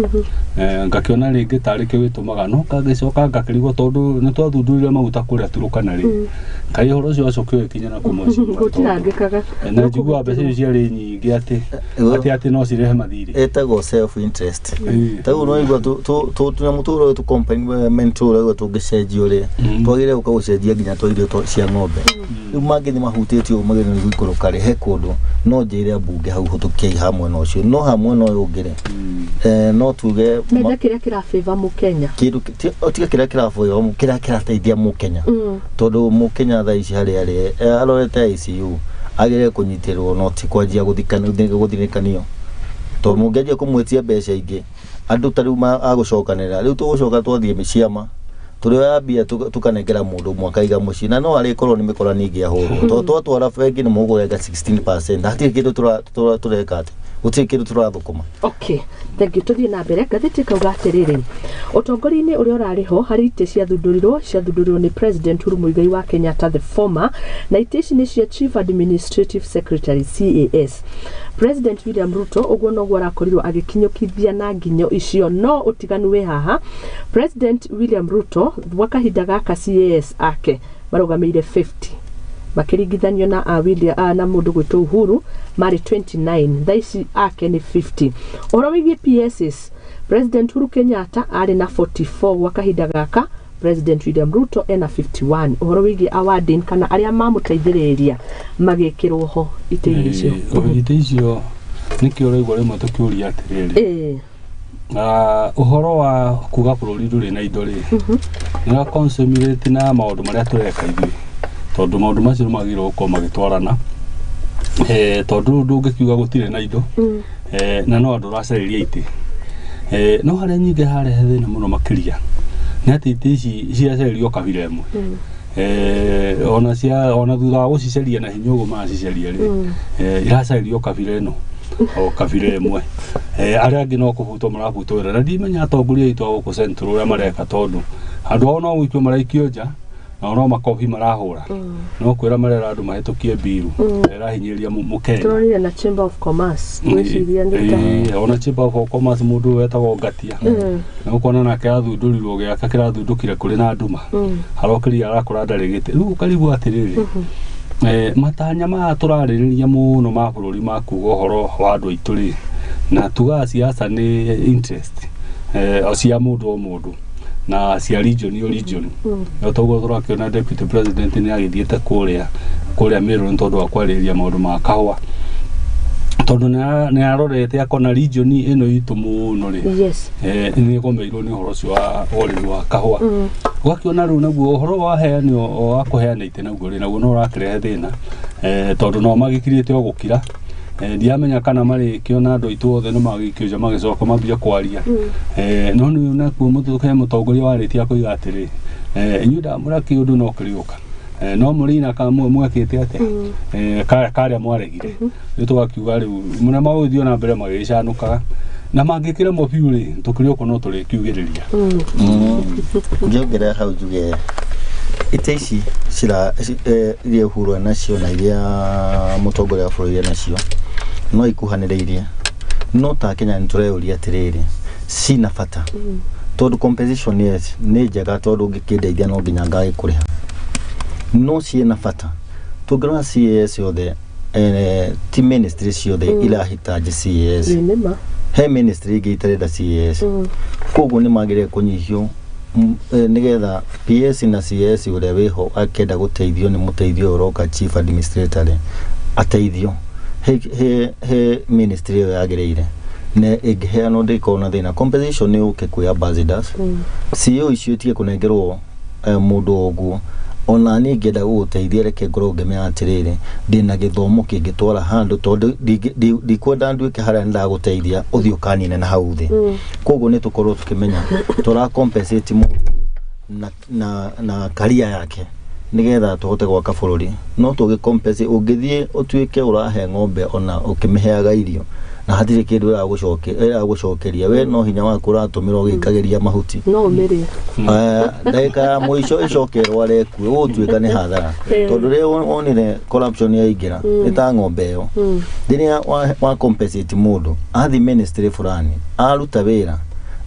Ngakĩona rĩngĩ tarĩ kĩo gĩtũmaga, no ngagĩcoka ngakĩrigwo tondũ nĩ twathundũrire maguta kũrĩa Turkana rĩ, kaĩ ũhoro ũcio wacoka ũgĩkinya na kũ mheshimiwa? Gũtirangĩkaga. Na njiguaga mbeca icio ciarĩ nyingĩ atĩ no cirehe mathirĩ. Ĩtagwo self interest. Ta rĩu no igua tũnyamũ tũrĩa tũ component tũrĩa tũngĩcenjio rĩ, twagĩrĩire gũka gũcenjia nginya twa irio cia ng'ombe. Rĩu mangĩthiĩ mahutĩtie ũguo magĩrĩirwo nĩ gũikũrũka rĩ, he kũndũ no njĩre ambunge hau hũtũkiai ha mwena ũcio, no ha mwena ũyũ ũngĩ rĩ, no tuge mende kĩrĩa kĩrabĩva mũkenya, kĩndũ tiga kĩrĩa kĩrabĩva kĩrĩa kĩrateithia mũkenya, tondũ mũkenya thaa ici harĩa arĩ arorete ICU agĩrĩire kũnyitĩrĩrwo no ti kwanjia gũthinĩkanio, tondũ mũngĩanjia kũmwĩtia mbeca ingĩ andũ ta rĩu agũcokanĩrĩra. Rĩu tũgũcoka twathiĩ ciama tũrĩoya mbia tũkanengera mũndũ ũmwe akaiga mũciĩ, na no arĩkorwo nĩ mĩkora ningĩ ahũrwo, tondũ twatwara bengi nĩ mũgũrenga 16%, hatirĩ kĩndũ tũreka atĩ Gũtirĩ kĩndũ tũrathũkũma. Okay, thank you. Tuthiĩ na mbere. Ngathĩti ĩkauga atĩrĩrĩ, ũtongoria-inĩ ũrĩa ũrarĩ ho harĩ itĩ ciathundũrirwo nĩ President Uhuru Muigai wa Kenyatta the former, na itĩ ici nĩcio Chief Administrative Secretary CAS. President William Ruto ũguo noguo arakorirwo agĩkinyũkithia na nginyo icio, no ũtiganu wĩ haha. President William Ruto gwa kahinda gaka CAS ake marũgamĩire 50 makĩringithanio na a William, na mũndũ gwĩtwo Uhuru marĩ 29, thaa ici ake nĩ 50. Ũhoro wĩgiĩ PSs, President Uhuru Kenyatta arĩ na 44 gwa kahinda gaka, President William Ruto ena 51. Ũhoro wĩgiĩ awarding kana arĩa mamũteithĩrĩria magĩkĩrwo ho itĩ-inĩ icio. Itĩ icio nĩkĩo ũraigua rĩmwe tũkĩũria atĩrĩrĩ, ũhoro wa kuga bũrũri ndũrĩ na indo rĩ, nĩ wa consummate na maũndũ marĩa tũreka ithuĩ, tondũ maũndũ macio nĩ magĩrĩirwo gũkorwo magĩtwarana, tondũ rĩu ndũngĩkiuga gũtirĩ na indo, na no andũ ũracarĩria itĩ. No harĩa nyingĩ harehe thĩna mũno makĩria nĩ atĩ itĩ ici ciracarĩrio kabira ĩmwe. Ona cia ona thutha wa gũcicaria na hinya ũguo maracicaria rĩ, iracarĩrio kabira ĩno o kabira ĩmwe. Arĩa angĩ no kũbutwo marabutwo wĩra, na ndimenya atongoria aitũ a gũkũ Central ũrĩa mareka, tondũ andũ ao no gũikio maraikio nja, nao no makobi marahũra, no kwĩra marera andũ mahĩtũkie mbiru ĩrahinyĩrĩria mũkenya. Tũronire na Chamber of Commerce, ngwĩciria nĩ ta Ona Chamber of Commerce mũndũ wetagwo Ngatia na ũkona nake athundũrirwo gĩaka kĩrathundũkire kũrĩ na nduma, arokĩria arakũra ndarĩ gĩtĩ. Rĩu ũkarigwo atĩrĩrĩ, matanya maya tũrarĩrĩria mũno ma bũrũri ma kuga ũhoro wa andũ aitũ rĩ, na tugaga siasa nĩ interest cia mũndũ o mũndũ na cia region o region. No toguo tũrakĩona Deputy President nĩ agĩthiĩte kũrĩa Meru nĩ tondũ wa kwarĩrĩria maũndũ ma kahũa, tondũ nĩ arorete akona region ĩno itũ mũno rĩ, Yes. Nĩ ĩgomeirwo nĩ ũhoro ũcio wa ũrĩmi wa kahũa. Ũgakĩona rĩu naguo ũhoro wa heanio wa kũheana itĩ naguo rĩ, naguo no ũrakĩrehe thĩna, tondũ no magĩkirĩte o gũkira. Ndiamenya kana marĩkĩona andũ aitũ othe nĩ magĩikio nja magĩcoka mambie kwaria. No nĩ nakuo he mũtongoria warĩtie akoiga atĩrĩ, inyuĩ ndamũra kĩũndũ no kĩrĩũka, no mũrĩ na mwekĩte atĩa karĩa mwaregire. Rĩu tũgakiuga rĩu mũrĩa magũgĩthiĩ na mbere magĩgĩcanũkaga, na mangĩkĩremwo biũ rĩ, tũkĩrĩ ũkũ no tũrĩkiugĩrĩria. Ngĩongerera hau njuge itĩ ici iria Uhuru enacio na iria mũtongoria wa bũrũri enacio no ikuhanĩrĩirie, no ta Kenya nĩ tũreyũria atĩrĩrĩ, cina bata tondũ compensation yes nĩ njega, tondũ ũngĩkĩndeithia no nginya ngagĩkũrĩha, no ciĩna bata. Tũngĩrora CAS yothe, ti ministry ciothe irahitaji CAS. Ĩ, nĩma. He ministry ingĩ itarenda CAS, koguo nĩ magĩrĩire kũnyihio, nĩgetha PS na CS ũrĩa wĩho akĩenda gũteithio nĩ mũteithio ũroka chief administrator rĩ, ateithio he ministry ĩyo yagĩrĩire na ĩngĩheanwo ndĩkorwo na thĩna. Compensation nĩ yũke kwĩ ambassadors, CEO icio itige kũnengerwo mũndũ o ũguo. Ona niĩ ingĩenda gũgũteithia, reke ngorwo ngĩmenya atĩrĩrĩ, ndĩna gĩthomo kĩngĩtwara handũ, tondũ ndikwenda nduĩke harĩa nĩndagũteithia ũthiĩ ũkanine na hau thĩ. Koguo nĩ tũkorwo tũkĩmenya tũra compensate mũndũ na career yake nĩgetha tũhote gwaka bũrũri. No tũgĩ compensate ũngĩthiĩ ũtuĩke ũrahe ng'ombe ona ũkĩmĩheaga irio na hatirĩ kĩndũ ĩragũcokeria, we no hinya waku ũratũmĩra ũgĩikagĩria mahuti, No ũmĩrĩe. Ndagĩka ya mũico ĩcoke ĩrware ĩkue, ũgũtuĩka nĩ hathara, tondũ rĩrĩa wonire corruption yaingĩra nĩ ta ng'ombe ĩyo. Rĩrĩa wa compensate mũndũ athiĩ ministry fulani aruta wĩra,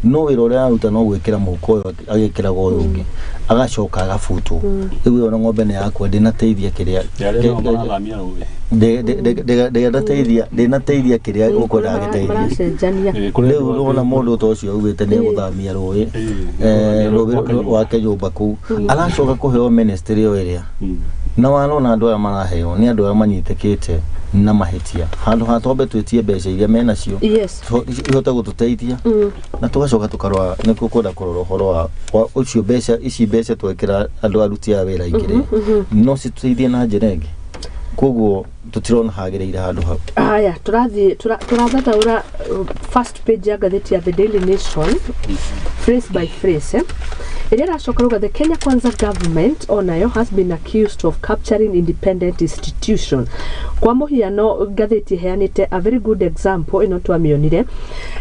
no wĩra ũrĩa aruta no gwĩkĩra mũhuko ũyũ agĩkĩraga ũyũ ũngĩ, agacoka agabutwo. Rĩu ĩyo ng'ombe nĩ yakwa, ndĩnateithia kĩrĩa Arĩa nao marathamia rũĩ. Ndĩnateithia kĩrĩa ũkwendaga gĩteithie. Maracenjania. Rĩu ũrona mũndũ ta ũcio augĩte nĩ egũthamia rũĩ, rũĩ wake nyũmba kũu, aracoka kũheo ministry ĩyo ĩrĩa na warona andũ aya maraheo nĩ andũ arĩa manyitĩkĩte na mahĩtia, handũ ha twambe twĩtie mbeca iria menacio Yes. ihote gũtũteithia, na tũgacoka tũkarora nĩkuo kwenda kũrora ũhoro wa ũcio mbeca ici, mbeca twekĩra andũ aruti a wĩra aingĩ rĩ, no citũteithie na njĩra ĩngĩ. Koguo tũtirona hagĩrĩire handũ hau. Haya, tũrathiĩ tũrathathaũra first page ya ngathĩti ya The Daily Nation. Phrase by phrase, Ĩrĩa ĩracoka rauga the Kenya Kwanza government onayo has been accused of capturing independent institution. Kwa mũhiano ngathĩti ĩheanĩte a very good example ĩno twamĩonire,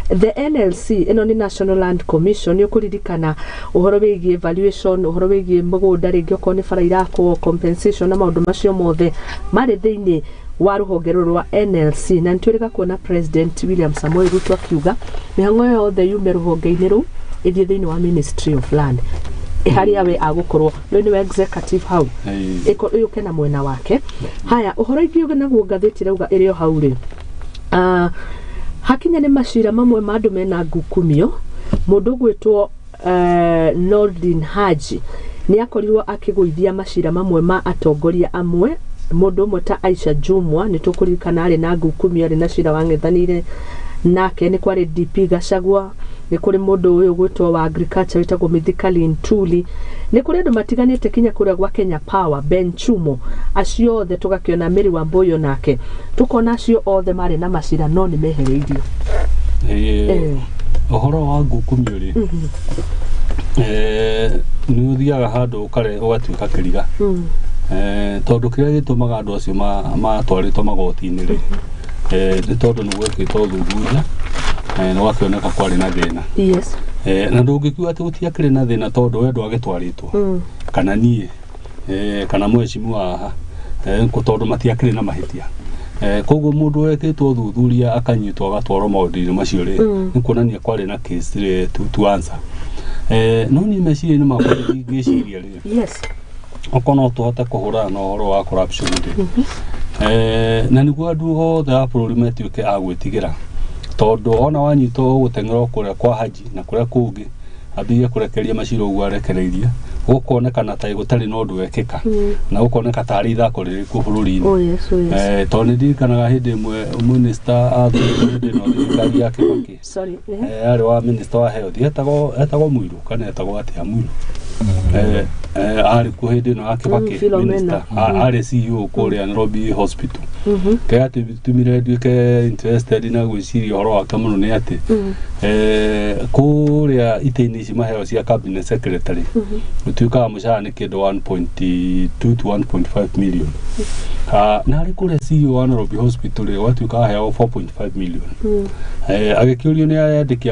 the NLC, ĩno nĩ National Land Commission. Nĩ ũkũririkana ũhoro wĩgiĩ valuation, ũhoro wĩgiĩ mũgũnda, rĩngĩ okorwo nĩ bara irakwo, compensation na maũndũ macio mothe marĩ thĩinĩ wa rũhonge rũrũ rwa NLC. Na nĩtwĩrĩga kuona President William Samoei Ruto akiuga mĩhang'o yothe yume rũhonge-inĩ rũu ĩthiĩ thĩinĩ wa Ministry of Land, harĩa we agũkorwo rĩu nĩwe executive hau, ĩũke na mwena wake. Haya, ũhoro ingĩ naguo ngathĩti rauga ĩrĩ o hau rĩ, hakinya nĩ macira mamwe ma andũ mena ngukumio. Mũndũ ũgwĩtwo Nordin Haji nĩ akorirwo akĩgũithia macira mamwe ma atongoria amwe. Mũndũ ũmwe ta Aisha Jumwa, nĩ tũkũririkana arĩ na ngukumio, arĩ na cira wang'ethanĩire nake. Nĩ kwarĩ DP Gachagua, nĩ kũrĩ mũndũ ũyũ ũgwĩtwo wa agriculture wĩtagwo Mithika Linturi, nĩ kũrĩ andũ matiganĩte kinya kũrĩa gwa Kenya Power, Ben Chumo, acio othe tũgakĩona Mary Wambuyu nake tũkona acio othe marĩ na macira no nĩ mehereirio. Ũhoro wa ngukumio rĩ, nĩ ũthiaga handũ ũkare ũgatuĩka kĩriga, tondũ kĩrĩa gĩtũmaga andũ acio matwarĩtwo magoti-inĩ rĩ, nĩ tondũ nĩ gwekĩtwo ũthuthuria na gwakĩoneka kwarĩ na thĩna. Na ndũngĩkiuga atĩ gũtiakĩrĩ na thĩna tondũ we ndwagĩtwarĩtwo kana niĩ kana mheshimiwa haha, tondũ matiakĩrĩ na mahĩtia. Koguo mũndũ wekĩtwo ũthuthuria akanyitwo agatwarwo maũndũ-inĩ macio rĩ, nĩ kuonania kwarĩ na case rĩ to answer. No niĩ meciria-inĩ makwa ngĩciria rĩ, okorwo no tũhote kũhũrana na ũhoro wa corruption rĩ, na nĩguo andũ othe a bũrũri matuĩke a gwĩtigĩra, tondũ ona wanyitwo ũgũteng'era kũrĩa kwa Haji na kũrĩa kũngĩ ambĩrĩrie kũrekereria macira ũguo arekereirie, gũkonekana ta gũtarĩ na ũndũ wekĩka na gũkoneka tarĩ ithako rĩrĩ kuo bũrũri-inĩ. Tondũ nĩ ndirikanaga hĩndĩ ĩmwe minister athurĩtwo hĩndĩ ĩno thirikari ya Kibaki, arĩ wa minister wa health, etagwo Muiru kana etagwo atĩa Muiru, arĩ kuo hĩndĩ ĩno ya Kibaki, minister arĩ CEO kũrĩa Nairobi Hospital. Kĩrĩa gĩatũmire nduĩke interested na gwĩciria ũhoro wake mũno nĩ atĩ kũrĩa itĩ-inĩ ici maheo cia cabinet secretary gũtuĩkaga mũcara nĩ kĩndũ 1.2 to 1.5 million, na arĩ kũrĩa CEO wa Nairobi Hospital rĩ, gwatuĩkaga aheagwo 4.5 million. Agĩkĩũrio nĩ andĩki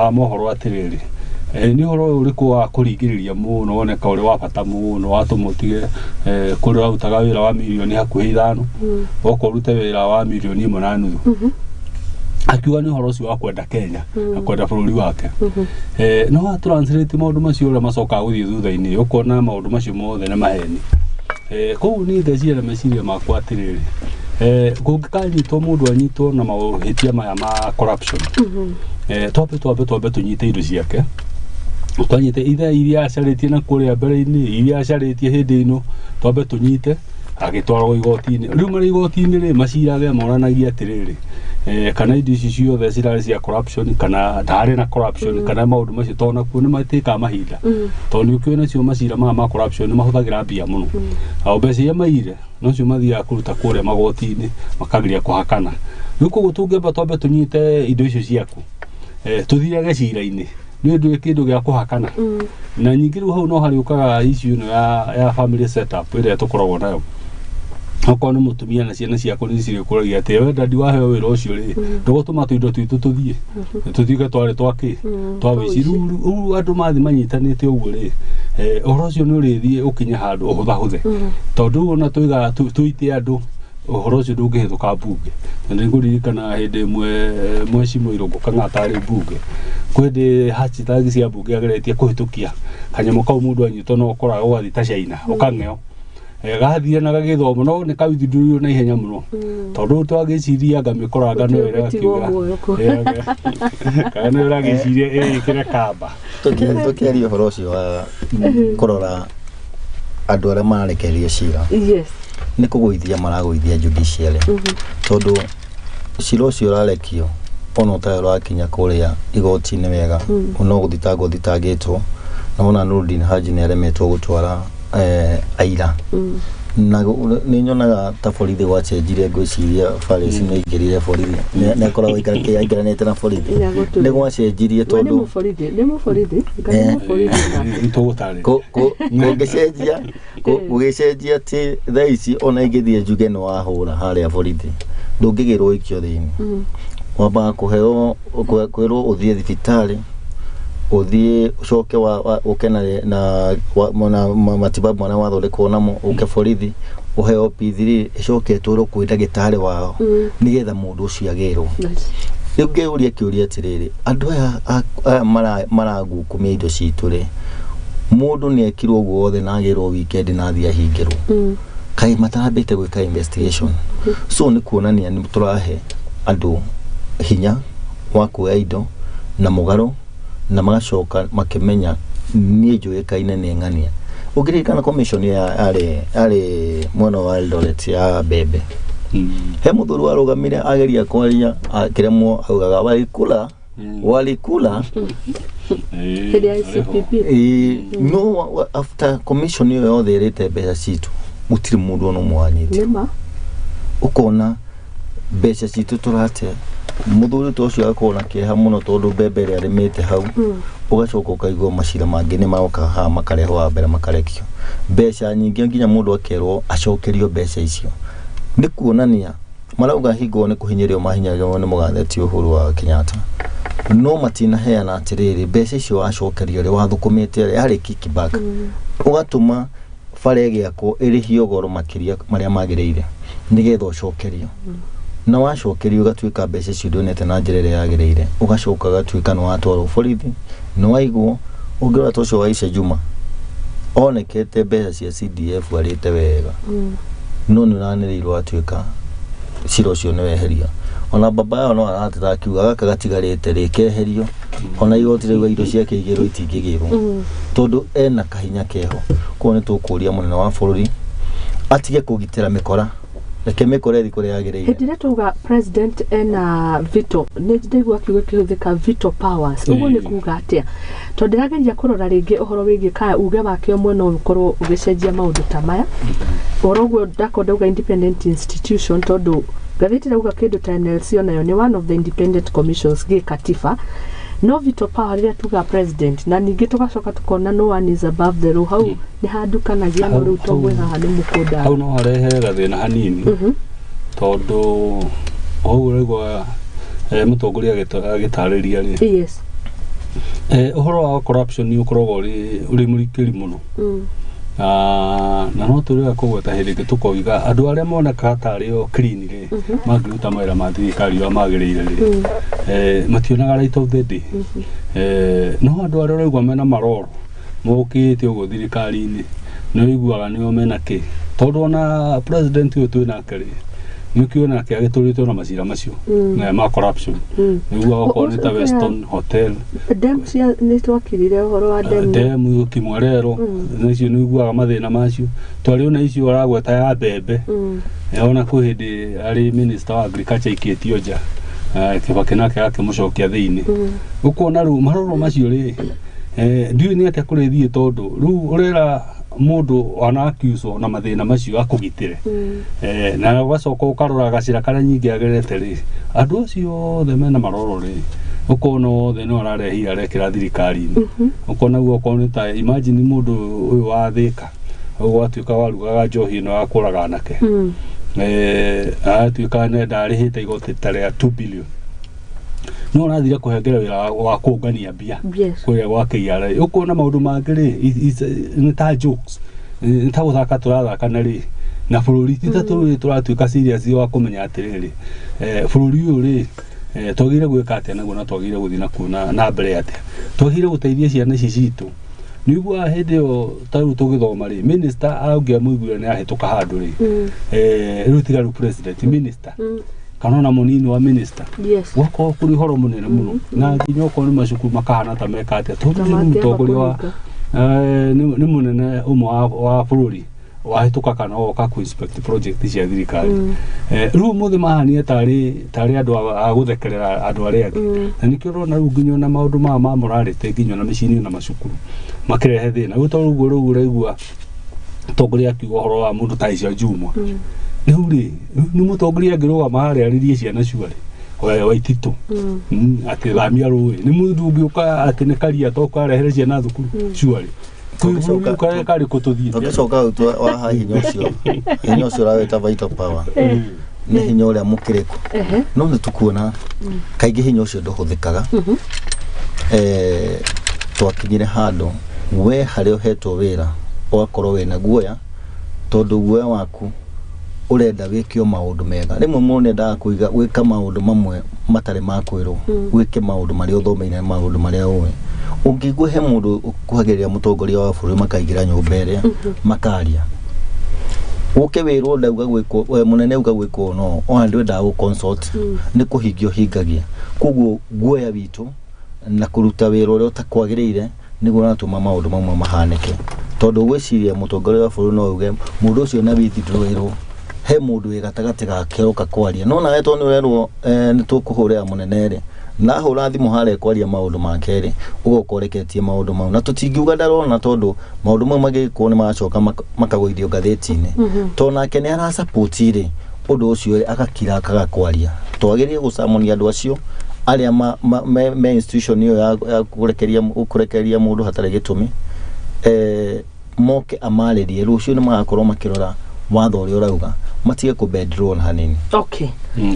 a mohoro atĩrĩrĩ, nĩ ũhoro ũrĩkũ wa kũringĩrĩria mũno woneka ũrĩ wa bata mũno watũma ũtige kũrĩa ũrarutaga wĩra wa mirioni hakuhĩ 5 woka ũrute wĩra wa mirioni 1.5? Akiuga nĩ ũhoro ũcio wa kwenda Kenya na kwenda bũrũri wake. No wa translate maũndũ macio ũrĩa macokaga gũthiĩ thutha-inĩ, ũkona maũndũ macio mothe nĩ maheni. Koguo niĩ ngeciria na meciria makwa atĩrĩrĩ, kũngĩkanyitwo mũndũ anyitwo na mahĩtia maya ma corruption, twambe tũnyite indo ciake, twanyite ithe iria acarĩtie na kũrĩa mbere-inĩ, iria acarĩtie hĩndĩ ĩno, twambe tũnyite agĩtwarwo igoti-inĩ. Rĩu marĩ igoti-inĩ rĩ, macirage moranagia atĩrĩrĩ, kana indo ici ciothe cirarĩ cia corruption kana ndarĩ na corruption, kana maũndũ macio, tondũ nakuo nĩ matĩkaga mahinda, tondũ nĩ ũkĩũĩ nacio macira maya ma corruption nĩ mahũthagĩra mbia mũno. O mbeca iria maire nocio mathiaga kũruta kũrĩa magoti-inĩ makageria kũhakana. Rĩu koguo tũngĩamba twambe tũnyite indo icio ciaku, tũthiage cira-inĩ, nĩ ũndũ kĩndũ gĩa kũhakana. Na nyingĩ rĩu hau no harĩũkaga issue ĩno ya family setup ĩrĩa tũkoragwo nayo. Okorwo nĩ mũtumia na ciana ciaku nĩ cirĩkũragia atĩ we dadi waheo wĩra ũcio rĩ, ndũgũtũma tũindo twitũ tũthiĩ tũtuĩke twarĩ twakĩ twa wĩici. Rĩu andũ mathiĩ manyitanĩte ũguo rĩ, ũhoro ũcio nĩ ũrĩthiĩ ũkinye handũ ũhũthahũthe, tondũ rĩu ona tũigaga tũite andũ, ũhoro ũcio ndũngĩhĩtũka mbunge. Na nĩ ngũririkana hĩndĩ ĩmwe mheshimiwa Irũngũ Kang'ata arĩ mbunge, kwĩ hĩndĩ hashtag cia mbunge ageretie kũhĩtũkia kanyamũ kau, mũndũ anyitwo no ũkoraga ũgathiĩ ta China ũkang'eo, gathire na gagĩthoma no nĩ kawithindurirwo na ihenya mũno, tondũ twagĩciria ngamĩkoranga no ĩrakiuga kana no ĩragĩciria ĩĩkĩre kamba. Tũkĩaria ũhoro ũcio wa kũrora andũ arĩa mararekererio cira, nĩ kũgũithia maragũithia judiciary, tondũ cira ũcio ũrarekio ona ũtarĩ ũrakinya kũrĩa igoti-inĩ wega, no gũthitangwo thitangĩtwo, na wona Nurdin Haji nĩ aremetwo gũtwara aira. Na nĩ nyonaga ta borithi gwacenjirie, ngwĩciria Farisi nĩ aingĩrire borithi, nĩ akoragwo aikiranĩte na borithi, nĩ gwacenjirie tondũ nĩ mũborithi, Ngai nĩ mũborithi. Kũngĩcenjia gũgĩcenjia atĩ thaa ici ona ingĩthiĩ njuge nĩ wahũra harĩa borithi, ndũngĩgĩrwo ikio thĩinĩ. Wambaga kũheo kwĩrwo ũthiĩ thibitarĩ, ũthiĩ ũcoke ũke na matibabu marĩa wathondekwo namo, ũke borithi ũheo P3, ĩcoke ĩtwarwo kwĩ ndagĩtarĩ wao nĩgetha mũndũ ũcio agĩrwo. Rĩu ngeyũria kĩũria atĩrĩrĩ, andũ aya maragukumia indo citũ rĩ, mũndũ nĩ ekirwo ũguo wothe na agĩrwo weekend na athiĩ ahingĩrwo, kaĩ matarambĩte gwĩka investigation? So nĩ kuonania nĩ tũrahe andũ hinya wa kuoya indo na mũgarũ, na magacoka makĩmenya niĩ njũĩkaine nĩ ng'ania. Ũngĩririkana commission yarĩ mwena wa Eldoret ya mbembe, he mũthuri warũgamire ageria kwaria akĩremwo, augaga walikula walikula no after commission ĩyo yothe ĩrĩte mbeca citũ, gũtirĩ mũndũ ona ũmwe wanyitire. Ũkona mbeca citũ tũrate, mũthuri ta ũcio agakorwo na kĩeha mũno tondũ mbembe ĩrĩa arĩmĩte hau, ũgacoka ũkaigua macira mangĩ nĩ maroka haha makarehwo wa mbere makarekio mbeca nyingĩ, nginya mũndũ akerwo acokerio mbeca icio. Nĩ kuonania marauga hingo nĩ kũhinyĩrĩrio mahinyagĩrĩrio nĩ mũgathe ti Uhuru wa Kenyatta, no matinaheana atĩrĩrĩ mbeca icio wacokerio rĩ wathũkũmĩte rĩ yarĩ kickback, ũgatũma bara ĩgĩakwo ĩrĩhio goro makĩria marĩa magĩrĩire nĩgetha ũcokerio. Na wacokerio ũgatuĩka mbeca icio ndũnete na njĩra ĩrĩa yagĩrĩire, ũgacoka ũgatuĩka nĩ watwarwo borithi, nĩ waigwo. Ũngĩrora ta ũcio wa Aisha Juma onekete mbeca cia CDF arĩte wega, no nĩ ũranĩrĩirwo atuĩka cira ũcio nĩ weheria. Ona baba yao no arateta akiuga gaka gatigarĩte rĩ keherio, ona igoti rĩu indo ciake igĩrwo itingĩgĩrwo tondũ ena kahinya keho. Koguo nĩ tũkũria mũnene wa bũrũri atige kũgitĩra mĩkora, reke mĩkora ĩthiĩ kũrĩa yagĩrĩire. Hĩndĩ ĩrĩa twauga president ena veto, nĩ ndaigua kiugo kĩhũthĩka veto powers, ũguo nĩ kuga atĩa? Tondũ ndĩrageria kũrora rĩngĩ ũhoro wĩgiĩ kana uge wake ũmwe no ũkorwo ũgĩcenjia maũndũ ta maya. Ũhoro ũguo ndakorwo ndauga independent institution, tondũ ngathĩti ĩrauga kĩndũ ta NLC onayo nĩ one of the independent commissions gĩkatiba. No veto power rĩrĩa tuga president, na ningĩ tũgacoka tukona no one is above the law, hau nĩ handukanagia no rĩu tondũ haha nĩ mũkũnda. Hau no harehe gathĩna hanini, tondũ ũguo ũraigua mũtongoria agĩtarĩria rĩ, yes, ũhoro wa corruption nĩ ũkoragwo ũrĩ mũrikĩri mũno, na no tũrĩga kũgweta hĩndĩ ĩngĩ tũkoiga andũ arĩa monekaga tarĩ o clean rĩ, mangĩruta mawĩra ma thirikari ũrĩa magĩrĩire rĩ, mationaga right of the day. No andũ arĩa ũraigua mena maroro mokĩte ũguo thirikari-inĩ nĩ ũiguaga nĩo mena kĩ, tondũ ona president ũyũ twĩ nake rĩ, nĩ ũkĩona nake agĩtũrĩtwo na macira macio ma corruption. Nĩguo okorwo nĩ ta Weston Hotel, dam cia nĩ twakirire ũhoro wa dam, dam Kimwerero, nĩcio nĩ ũiguaga mathĩna macio. Twarĩ ona icio ũragweta ya mbembe, ona kwĩ hĩndĩ arĩ minister wa agriculture aikĩtio nja, Kibaki nake akĩmũcokia thĩinĩ. Ũkona rĩu maroro macio rĩ, ndiũĩ nĩ atĩa kũrĩthiĩ, tondũ rĩu ũrera mũndũ ona accuse na mathĩna macio akũgitĩre, na ũgacoka ũkarora gacĩra karĩa nyingĩ agerete rĩ, andũ acio othe mena maroro rĩ, ũkona othe no ararehia arekĩra thirikari-inĩ. Ũkona guo okorwo nĩ ta imagine mũndũ ũyũ wa Thĩka ũgwatuĩka warugaga njohi ĩno ya kũraga anake, agatuĩka ndarĩhĩte igoti ta rĩa 2 billion, no ũrathire kũhengera wĩra wa kũngania mbia kũrĩa gwa KRA. Ũkona maũndũ mangĩ rĩ nĩ ta jokes, nĩ ta gũthaka tũrathaka na rĩ na bũrũri ti ta tũratuĩka serious wa kũmenya atĩrĩrĩ, bũrũri ũyũ rĩ, twagĩrĩire gwĩka atĩa naguo, na twagĩrĩire gũthiĩ nakuo na mbere atĩa, twagĩrĩire gũteithia ciana ici citũ. Nĩguo hĩndĩ ĩyo ta rĩu tũgĩthoma rĩ, minister angĩamũiguire nĩ ahĩtũka handũ rĩ, rĩu tiga rĩu president, minister kana ona mũnini wa minister, gwakorwo kũrĩ ũhoro mũnene mũno, na nginya okorwo nĩ macukuru makahana ta meka atĩa, tondũ nĩ mũtongoria wa nĩ mũnene ũmwe wa bũrũri wahĩtũka kana woka kũ inspect project cia thirikari. Rĩu ũmũthĩ mahania tarĩ andũ a gũthekerera andũ arĩa angĩ, na nĩkĩo ũrona rĩu nginya ona maũndũ maya ma morality nginya ona mĩciĩ-inĩ na macukuru makĩrehe thĩna. Rĩu tondũ ũguo rĩu ũraigua Mũtongoria akiuga ũhoro wa mũndũ ta icio Jumwa rĩu rĩ nĩ mũtongoria angĩrũgama harĩa arĩrie ciana cuarĩ Waititũ atĩ thamia rũĩ nĩ mũndũ ũngĩũka atĩ nĩ karia toka arehere ciana thukuru cuarĩ Tũngĩcoka- karĩ kũ tũthiĩte Tũngĩcoka hau wa hinya ũcio, hinya ũcio ũrawĩta vital power nĩ hinya ũrĩa mũkĩrĩku, no nĩ tũkuona kaingĩ hinya ũcio ndũhũthĩkaga. Twakinyire handũ we harĩa ũhetwo wĩra ũgakorwo wĩna guoya, tondũ guoya waku ũrenda wĩke o maũndũ mega. Rĩmwe mũndũ nĩendaga kũiga gwĩka maũndũ mamwe matarĩ ma kwĩrwo, wĩke maũndũ marĩa ũthomeire, maũndũ marĩa ũĩ. Ũngĩigua he mũndũ ũkuhagĩrĩria mũtongoria wa bũrũri makaingĩra nyũmba ĩrĩa makaria, ũke wĩrwo ndauga gwĩkwo, we mũnene auga gwĩkwo, no ona ndwendaga gũ consult, nĩ kũhingia ũhingagia. Koguo guoya witũ na kũruta wĩra ũrĩa ũtakwagĩrĩire nĩguo ũratũma maũndũ mamwe mahanĩke, tondũ gwĩciria mũtongoria wa bũrũri no auge mũndũ ũcio na withdraw, he mũndũ wĩ gatagatĩ gake oka kwaria, no nawe tondũ nĩ ũrerwo nĩ tũkũhũrĩra mũnene rĩ, na ahũra thimũ harĩa kwaria maũndũ make rĩ, ũgoka ũreketie maũndũ mau, na tũtingiuga ndarona, tondũ maũndũ mau magĩkwo nĩ maracoka makagũithio ngathĩti-inĩ, tondũ nake nĩ arasupport rĩ ũndũ ũcio rĩ, agakira akaga kwaria. Twagĩrĩire gũcamania andũ acio arĩa me institution ĩyo ya kũrekereria mũndũ hatarĩ gĩtũmi, moke amarĩrie rũciũ nĩ magakorwo makĩrora watho ũrĩa ũrauga, matige kũ bend rule hanini. Okay.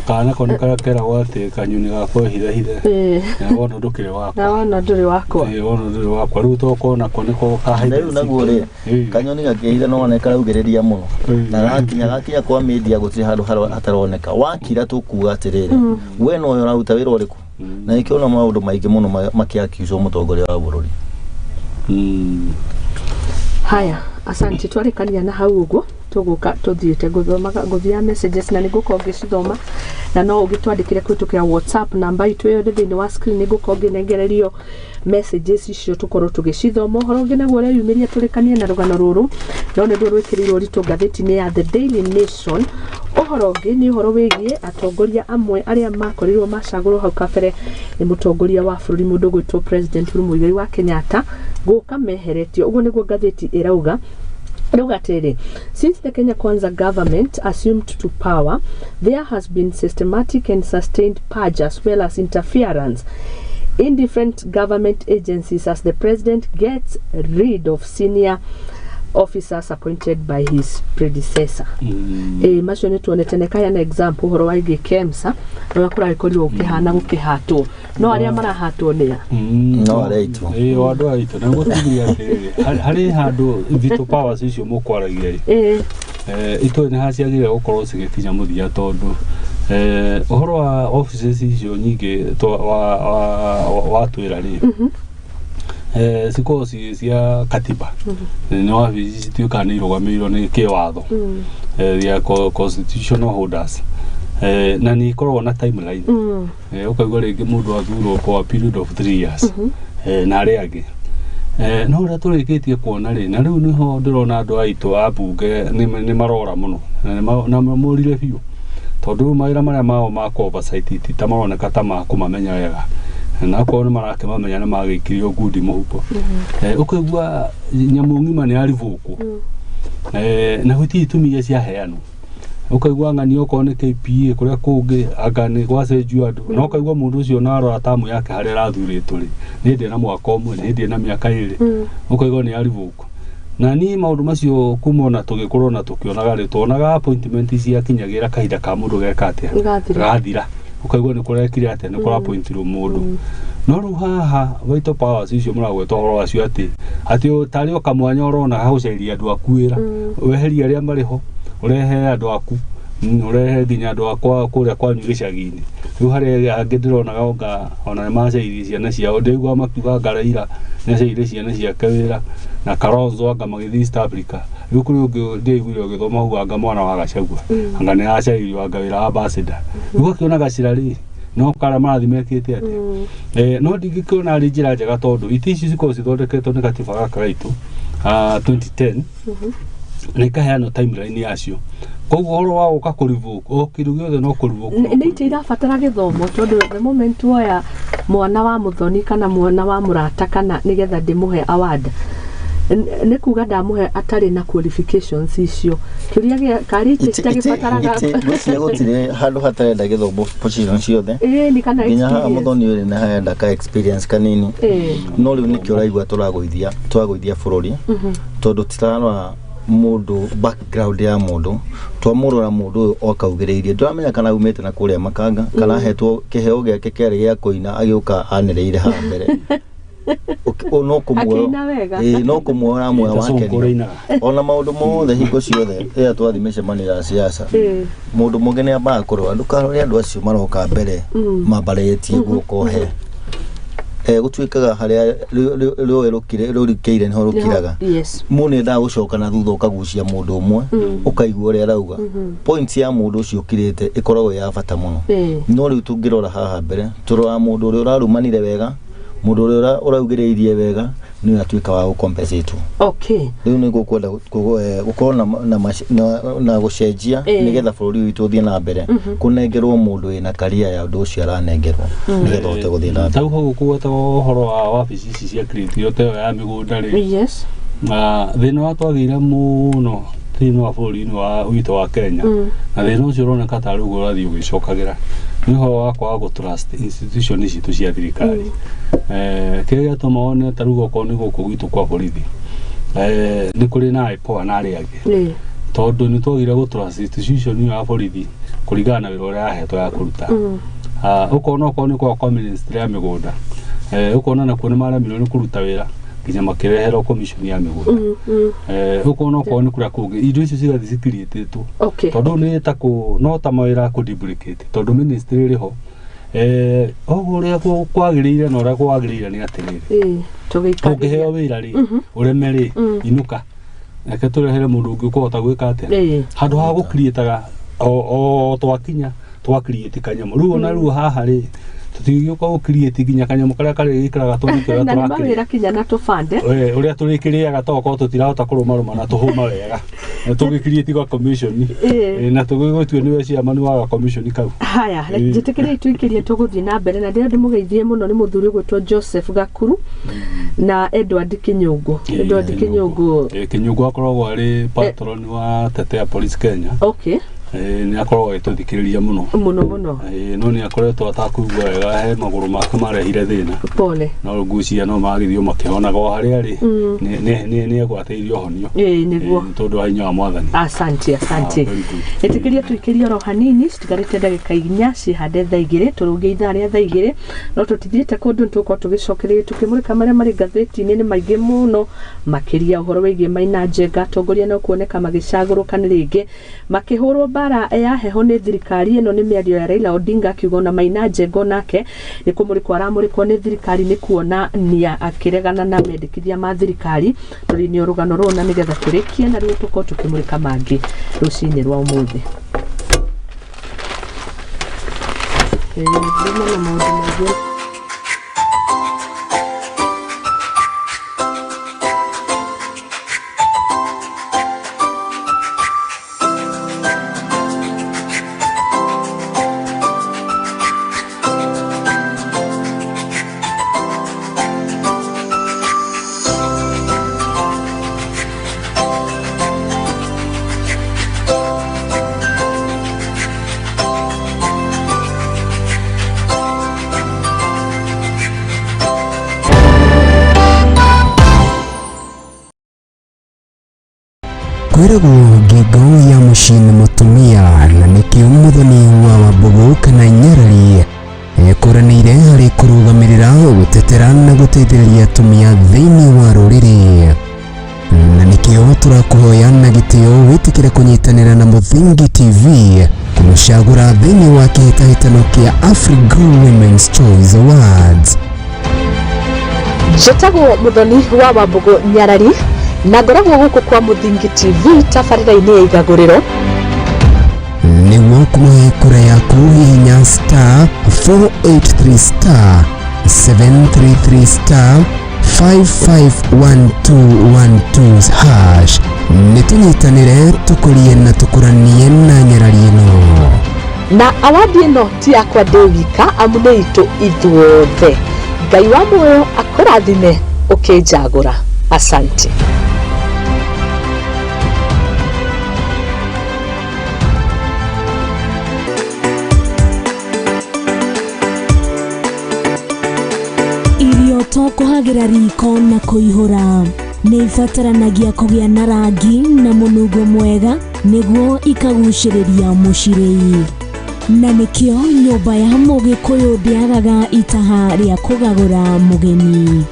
Kana ko nĩ karĩa keragwo atĩ kanyoni gakwa hithehithe na wona ndũkĩrĩ wakwa. Na wona ndũrĩ wakwa. Ĩĩ, wona ndũrĩ wakwa rĩu tokona ko nĩko ka Na rĩu naguo rĩ, kanyoni gakĩhitha no one karaugĩrĩria mũno, na gakinya kwa media gũtirĩ handũ hataroneka. Wakira tũkuga atĩrĩrĩ, we nowe ũraruta wĩra ũrĩkũ? Na nĩkĩo ona maũndũ maingĩ mũno makĩaccuse mũtongoria wa bũrũri. Haya, asante. Twarĩkania na hau ũguo, tũgũka tũthiĩte gũthomaga ngũthiaga messages na nĩngũkorwo ngĩcithoma, na no ũgĩtwandĩkĩre kũhĩtũkĩra WhatsApp namba itũ ĩyo ĩrĩ thĩinĩ wa screen. Nĩngũkorwo ngĩnengererio messages icio tũkorwo tũgĩcithoma. Ũhoro ũngĩ naguo ũreyumĩria tũrĩkanie na rũgano rũrũ, no nĩruo rwĩkĩrĩirwo ũritũ ngathĩti-inĩ ya The Daily Nation. Ũhoro ũngĩ nĩ ũhoro wĩgiĩ atongoria amwe arĩa makorirwo macagũrwo hau kabere nĩ mũtongoria wa bũrũri, mũndũ ũgwĩtwo President Uhuru Muigai wa Kenyatta, gũka meheretio. Ũguo nĩguo ngathĩti ĩrauga. Rauga atĩrĩ, since the Kenya Kwanza government assumed to power, there has been systematic and sustained purge as well as interference in different government agencies as the president gets rid of senior officers appointed by his predecessor. Macio nĩ tuonete nĩ kaheana example ũhoro wa ingĩ KEMSA ũrĩa kũragĩkorirwo gũkĩhana gũkĩhatwo, no arĩa marahatwo nĩ a? No arĩa aitũ. Ĩĩ, o andũ aitũ. Na gũtigĩria atĩrĩrĩ, harĩ handũ veto powers icio mũkwaragia rĩ, itũĩ nĩ haciagĩrĩire gũkorwo cigĩkinya mũthia, tondũ ũhoro wa offices icio nyingĩ watwĩra rĩ, cikoragwo ci cia katiba, nĩ wabici cituĩkaga nĩ irũgamĩrĩirwo nĩ kĩwatho, they are constitutional holders, na nĩ ikoragwo na timeline. Ũkaigua rĩngĩ mũndũ athurwo for a period of 3 years, na arĩa angĩ. No ũrĩa tũrĩkĩtie kuona rĩ, na rĩu nĩho ndĩrona andũ aitũ a mbunge nĩ marora mũno na na mamũrire biũ, tondũ rĩu mawĩra marĩa mao ma kũ oversight ti ta maroneka ta makũmamenya wega, na akorwo nĩ marakĩmamenya nĩ magĩikirio ngundi mũhuko. Ũkaigua nyamũ ng'ima nĩ yaribũkwo, na gũtirĩ itũmi iria ciaheanwo. Ũkaigua ng'ani okorwo nĩ KPA kũrĩa kũngĩ anga nĩ gwacenjio andũ, na ũkaigua mũndũ ũcio na arora tamu yake harĩa arathurĩtwo rĩ, nĩ hĩndĩ ena mwaka ũmwe, nĩ hĩndĩ ena mĩaka 2, ũkaigua nĩ yaribũkwo. Na niĩ maũndũ macio kuma ona tũgĩkũra ona tũkĩonaga rĩ, tuonaga appointment ciakinyagĩra kahinda ka mũndũ geka atĩa? Gathira. Gathira, ũkaigua nĩ kũrekire atĩa, nĩ kũrapointirwo mũndũ. No rĩu haha vital powers icio mũragweta ũhoro wacio atĩ tarĩ o kamwanya ũrona gagũceria andũ aku wĩra, weherie arĩa marĩ ho, ũrehe andũ aku, ũrehe nginya andũ akwa kũrĩa kwanyu gĩcagi-inĩ. Rĩu harĩa angĩ ndĩronaga onga ona nĩ maceirie ciana ciao, ndĩraigua makiuga anga Raila nĩ aceirie ciana ciake wĩra na Kalonzo anga magĩthiĩ East Africa. Rĩu kũrĩ ũngĩ ndĩraiguire ũgĩthoma hau anga mwana wa Gachagua anga nĩ aceirio anga wĩra wa ambassador. Rĩu ũgakĩona gacĩra rĩ no karĩa marathiĩ mekĩte atĩa. No ndingĩkĩona arĩ njĩra njega, tondũ itĩ ici cikoragwo cithondeketwo nĩ gatiba gaka gaitũ, 2010, na ikaheanwo timeline yacio. Koguo ũhoro wa gũka kũrevoke o kĩndũ gĩothe no kũrevoke. Nĩ itĩ irabatara gĩthomo, tondũ the moment woya mwana wa mũthoni kana mwana wa mũrata kana nĩgetha ndĩmũhe award, Nĩ kuga ndamũhe atarĩ na qualifications icio kĩũria gĩa karĩ itĩ citagĩbataraga. Ngwĩciria gũtirĩ handũ hatarenda gĩthomo position ciothe. Ĩĩ, nĩ kana nginya haha experience. Mũthoni ũrĩ nĩ harenda ka experience kanini. No rĩu nĩkĩo ũraigua tũragũithia bũrũri, tondũ titarora mũndũ background ya mũndũ, twamũrora mũndũ ũyũ oka augĩrĩirie, ndũramenya kana aumĩte na kũrĩa makanga kana ahetwo kĩheo gĩake kĩarĩ gĩa kũina, agĩũka anĩrĩire haha mbere. No kũmuoya. Akĩina wega. Ĩĩ, no kũmuoya ũramuoya Ta Sonko wakenio. ũrĩinaga. Ona maũndũ mothe hingo ciothe rĩrĩa twathiĩ mĩcemanio ya siasa, mũndũ mũngĩ nĩ ambaga kũrora, ndũkarore andũ acio maroka mbere mambarĩtie guoko he gũtuĩkaga harĩa rũĩ rũrikĩire nĩho rũkiraga. Mũndũ nĩendaga gũcoka na thutha ũkagucia mũndũ ũmwe, ũkaigua ũrĩa arauga. Point ya mũndũ ũcio ũkirĩte ĩkoragwo ĩ ya bata mũno. No rĩu tũngĩrora haha mbere, tũrora mũndũ ũrĩa ũrarumanire wega, mũndũ ũrĩa ũraugĩrĩirie wega, nĩwe atuĩka wa gũcompensate. Rĩu nĩ gũkwenda gũkorwo na gũcenjia nĩgetha bũrũri witũ ũthiĩ na mbere, kũnengerwo mũndũ wĩna karia ya ũndũ ũcio aranengerwo nĩgetha ũhote gũthiĩ na mbere. Tau hau kũgweta ũhoro wa wabici ici cia create ta ĩyo ya mĩgũnda rĩ, na thĩna wa twagĩire mũno thĩinĩ wa bũrũri-inĩ wa witũ wa Kenya, na thĩna ũcio ũroneka tarĩ ũguo ũrathiĩ ũgĩcokagĩra, nĩ ũhoro wa kwaga gũ trust institution citũ cia thirikari. Kĩrĩa gĩatũma wone ta rĩu okorwo nĩ gũkũ gwitũ kwa borithi, nĩ kũrĩ na IPOA na arĩa angĩ, tondũ nĩ twagire gũ trust institution ĩyo ya borithi kũringana na wĩra ũrĩa yahetwo ya kũruta. Ũkona okorwo nĩ kwa ministry ya mĩgũnda, ũkona nakuo nĩ maremirwo nĩ kũruta wĩra nginya makĩreherwo commission ya mĩgũnda. Ũkona okorwo nĩ kũrĩa kũngĩ indo icio cigathiĩ cikiriĩtĩtwo, tondũ nĩ ta kũ no ta mawĩra kũ duplicate, tondũ ministry ĩrĩ ho. Ũguo ũrĩa kwagĩrĩire na ũrĩa kwagĩrĩire nĩ atĩrĩrĩ, Tũgĩikagĩria. Ũngĩheo wĩra rĩ, ũreme rĩ, inũka, reke tũrehere mũndũ ũngĩ ũkũhota gwĩka atĩa, handũ ha gũkiriĩtaga o twakinya twakiriĩti kanyamũ. Rĩu ona rĩu haha rĩ, tũtingĩũka gũkiriĩti nginya kanyamũ karĩa karĩgĩikaraga tũnike ũrĩa Na nĩ tũrakĩrĩa. mawĩra kinya na tũbande. Ũrĩa tũrĩkĩrĩaga tokorwo tũtirahota kũrũmarũma na tũhũma wega. Tũgĩkiriĩti gwa commission. Na tũgĩgũtue nĩwe chairman wa commission kau. Haya, njĩtĩkĩrie tuikĩrie tũgũthiĩ na mbere na ndĩrenda ndĩmũgeithie mũno nĩ mũthuri ũgwĩtwo Joseph Gakuru na Edward Kinyũngũ. Edward Kinyũngũ. Kinyũngũ akoragwo arĩ patron wa Tetea Police Kenya. Nĩ akoragwo agĩtũthikĩrĩria mũno. Mũno mũno. No nĩ akoretwo atakũigua wega, he magũrũ make marehire thĩna. Pole. No ngwĩciria no magĩthiĩ makĩhonaga o harĩa arĩ, nĩ egwatĩirie ũhonio. Ĩĩ, nĩguo. Nĩ tondũ wa hinya wa Mwathani. Asante, asante. Ah, very good. Ĩtĩkĩria tũikĩrie oro hanini, citigarĩte ndagĩka 4 cihande thaa 2, tũrũnge ithaa rĩa thaa 2, no tũtithiĩte kũndũ, nĩ tũgũkorwo tũgĩcokereria tũkĩmũrĩka marĩa marĩ ngathĩti-inĩ. Nĩ maingĩ mũno, makĩria ũhoro wĩgiĩ Maina Njenga, atongoria no kuoneka magĩcagũrũka nĩ rĩngĩ makĩhũrwo mbara ya heho nĩ thirikari ĩno. Nĩ mĩario ya Raila Odinga akiuga ona Maina Njenga onake nĩ kũmũrĩkwo aramũrĩkwo nĩ thirikari nĩ kuona nĩa akĩregana na mendekithia ma thirikari. Tũrĩ rũgano rũũ na nĩgetha tũrĩkie na rĩu tũkorwo tũkĩmũrĩka mangĩ rũcinĩ rwa ũmũthĩ. Ndĩna na maũndũ maingĩ. Kwĩragwo ngingo ya mũciĩ nĩ mũtumia, na nĩkĩo Mũthoni wa Wambugu kana Nyarari ekũranĩire harĩ kũrũgamĩrĩra, gũtetera na gũteithĩrĩria atumia thĩinĩ wa rũrĩrĩ, na nĩkĩo tũrakũhoya na gĩtĩo wĩtĩkĩre kũnyitanĩra na Mũthingi TV kũmũcagũra thĩinĩ wa kĩhĩtahĩtano kĩa Afrigo Women's Choice Awards. Njĩtagwo Mũthoni wa Wambugu Nyarari na ngoragwo gũkũ kwa Mũthingi TV tabarĩra-inĩ ya Igagũrĩro. Nĩguo kũmũhe kura yaku, hihinya *483 *733 *551212#. Nĩ tũnyitanĩre, tũkũrie na tũkũranie na nyarari ĩno. Na awadi ĩno ti yakwa ndĩ wika, amu nĩ itũ ithuothe. Ngai wa muoyo akũrathime ũkĩnjagũra. Asante. Irio to kũhagĩra riko na kũihũra nĩ ibataranagia kũgĩa na rangi na mũnungo mwega nĩguo ikagucĩrĩria mũcirĩi, na nĩkĩo nyũmba ya mũgĩkũyũ ndĩagaga itaha rĩa kũgagũra mũgeni.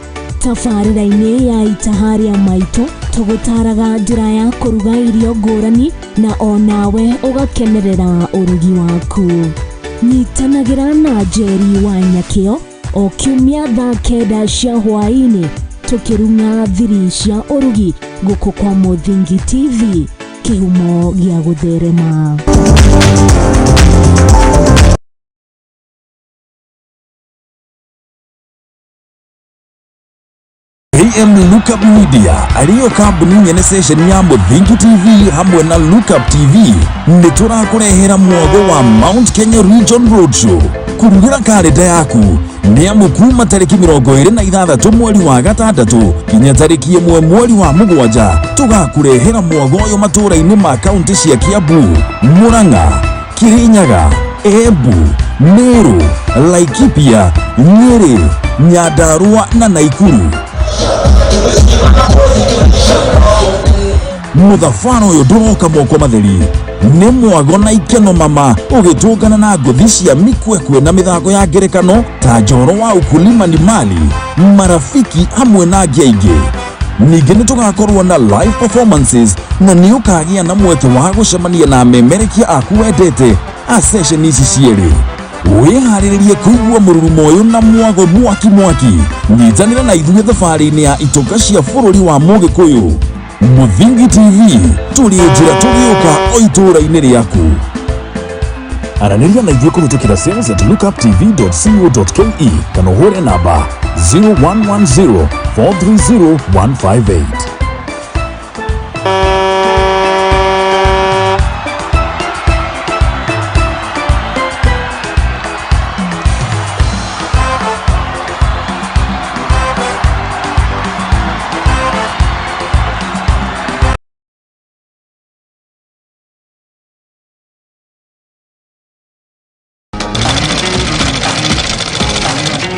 Tabarĩra-inĩ ya Itaha rĩa Maitũ tũgũtaraga njĩra ya kũruga irio ngũrani na onawe ũgakenerera ũrugi waku. Nyitanagĩra na Njeri wa Nyakĩo o kiumia thaa 9 cia hwaĩ-inĩ tũkĩrung'a thiri cia ũrugi gũkũ kwa Mũthingi TV, kĩhumo gĩa gũtherema. AM Lookup Media ariyo kambuni nyene station ya Muthingi TV hamwe na Lookup TV nĩ tũrakũrehera mwago wa Mount Kenya Region Roadshow. Kurugĩra karenda yaku nĩ amu kuma tarĩki 26 mweri wa 6 nginya tarĩki 1 mweri wa 7 tũgakũrehera mwago ũyũ matũũra-inĩ ma kaunti cia Kiambu, Murang'a, Kirinyaga, Embu, Meru, Laikipia, Nyeri, Nyandarua na Naikuru. Mũthabara ũyũ ndũroka moko matheri, nĩ mwago na ikeno mama ũgĩtũngana na ngũthi cia mikwekwe na mĩthako ya ngerekano ta njoro wa ukulima ni mali, marafiki hamwe na angĩ aingĩ. Ningĩ nĩ tũgakorwo na live performances na nĩ ũkagĩa na mweke wa gũcemania na amemerekia aku wendete a session ici cierĩ. Wĩharĩrĩrie kũigua mũrurumo ũyũ na mwago mwaki mwaki. Nyitanĩra na ithuĩ thabarĩ-inĩ ya itoka cia bũrũri wa Mũgĩkũyũ. Muthingi TV tũrĩ njĩra tũgĩũka o itũũra-inĩ rĩaku. Aranĩria na ithuĩ kũhĩtũkĩra sales@lookuptv.co.ke kana ũhũre namba 0110 430 158.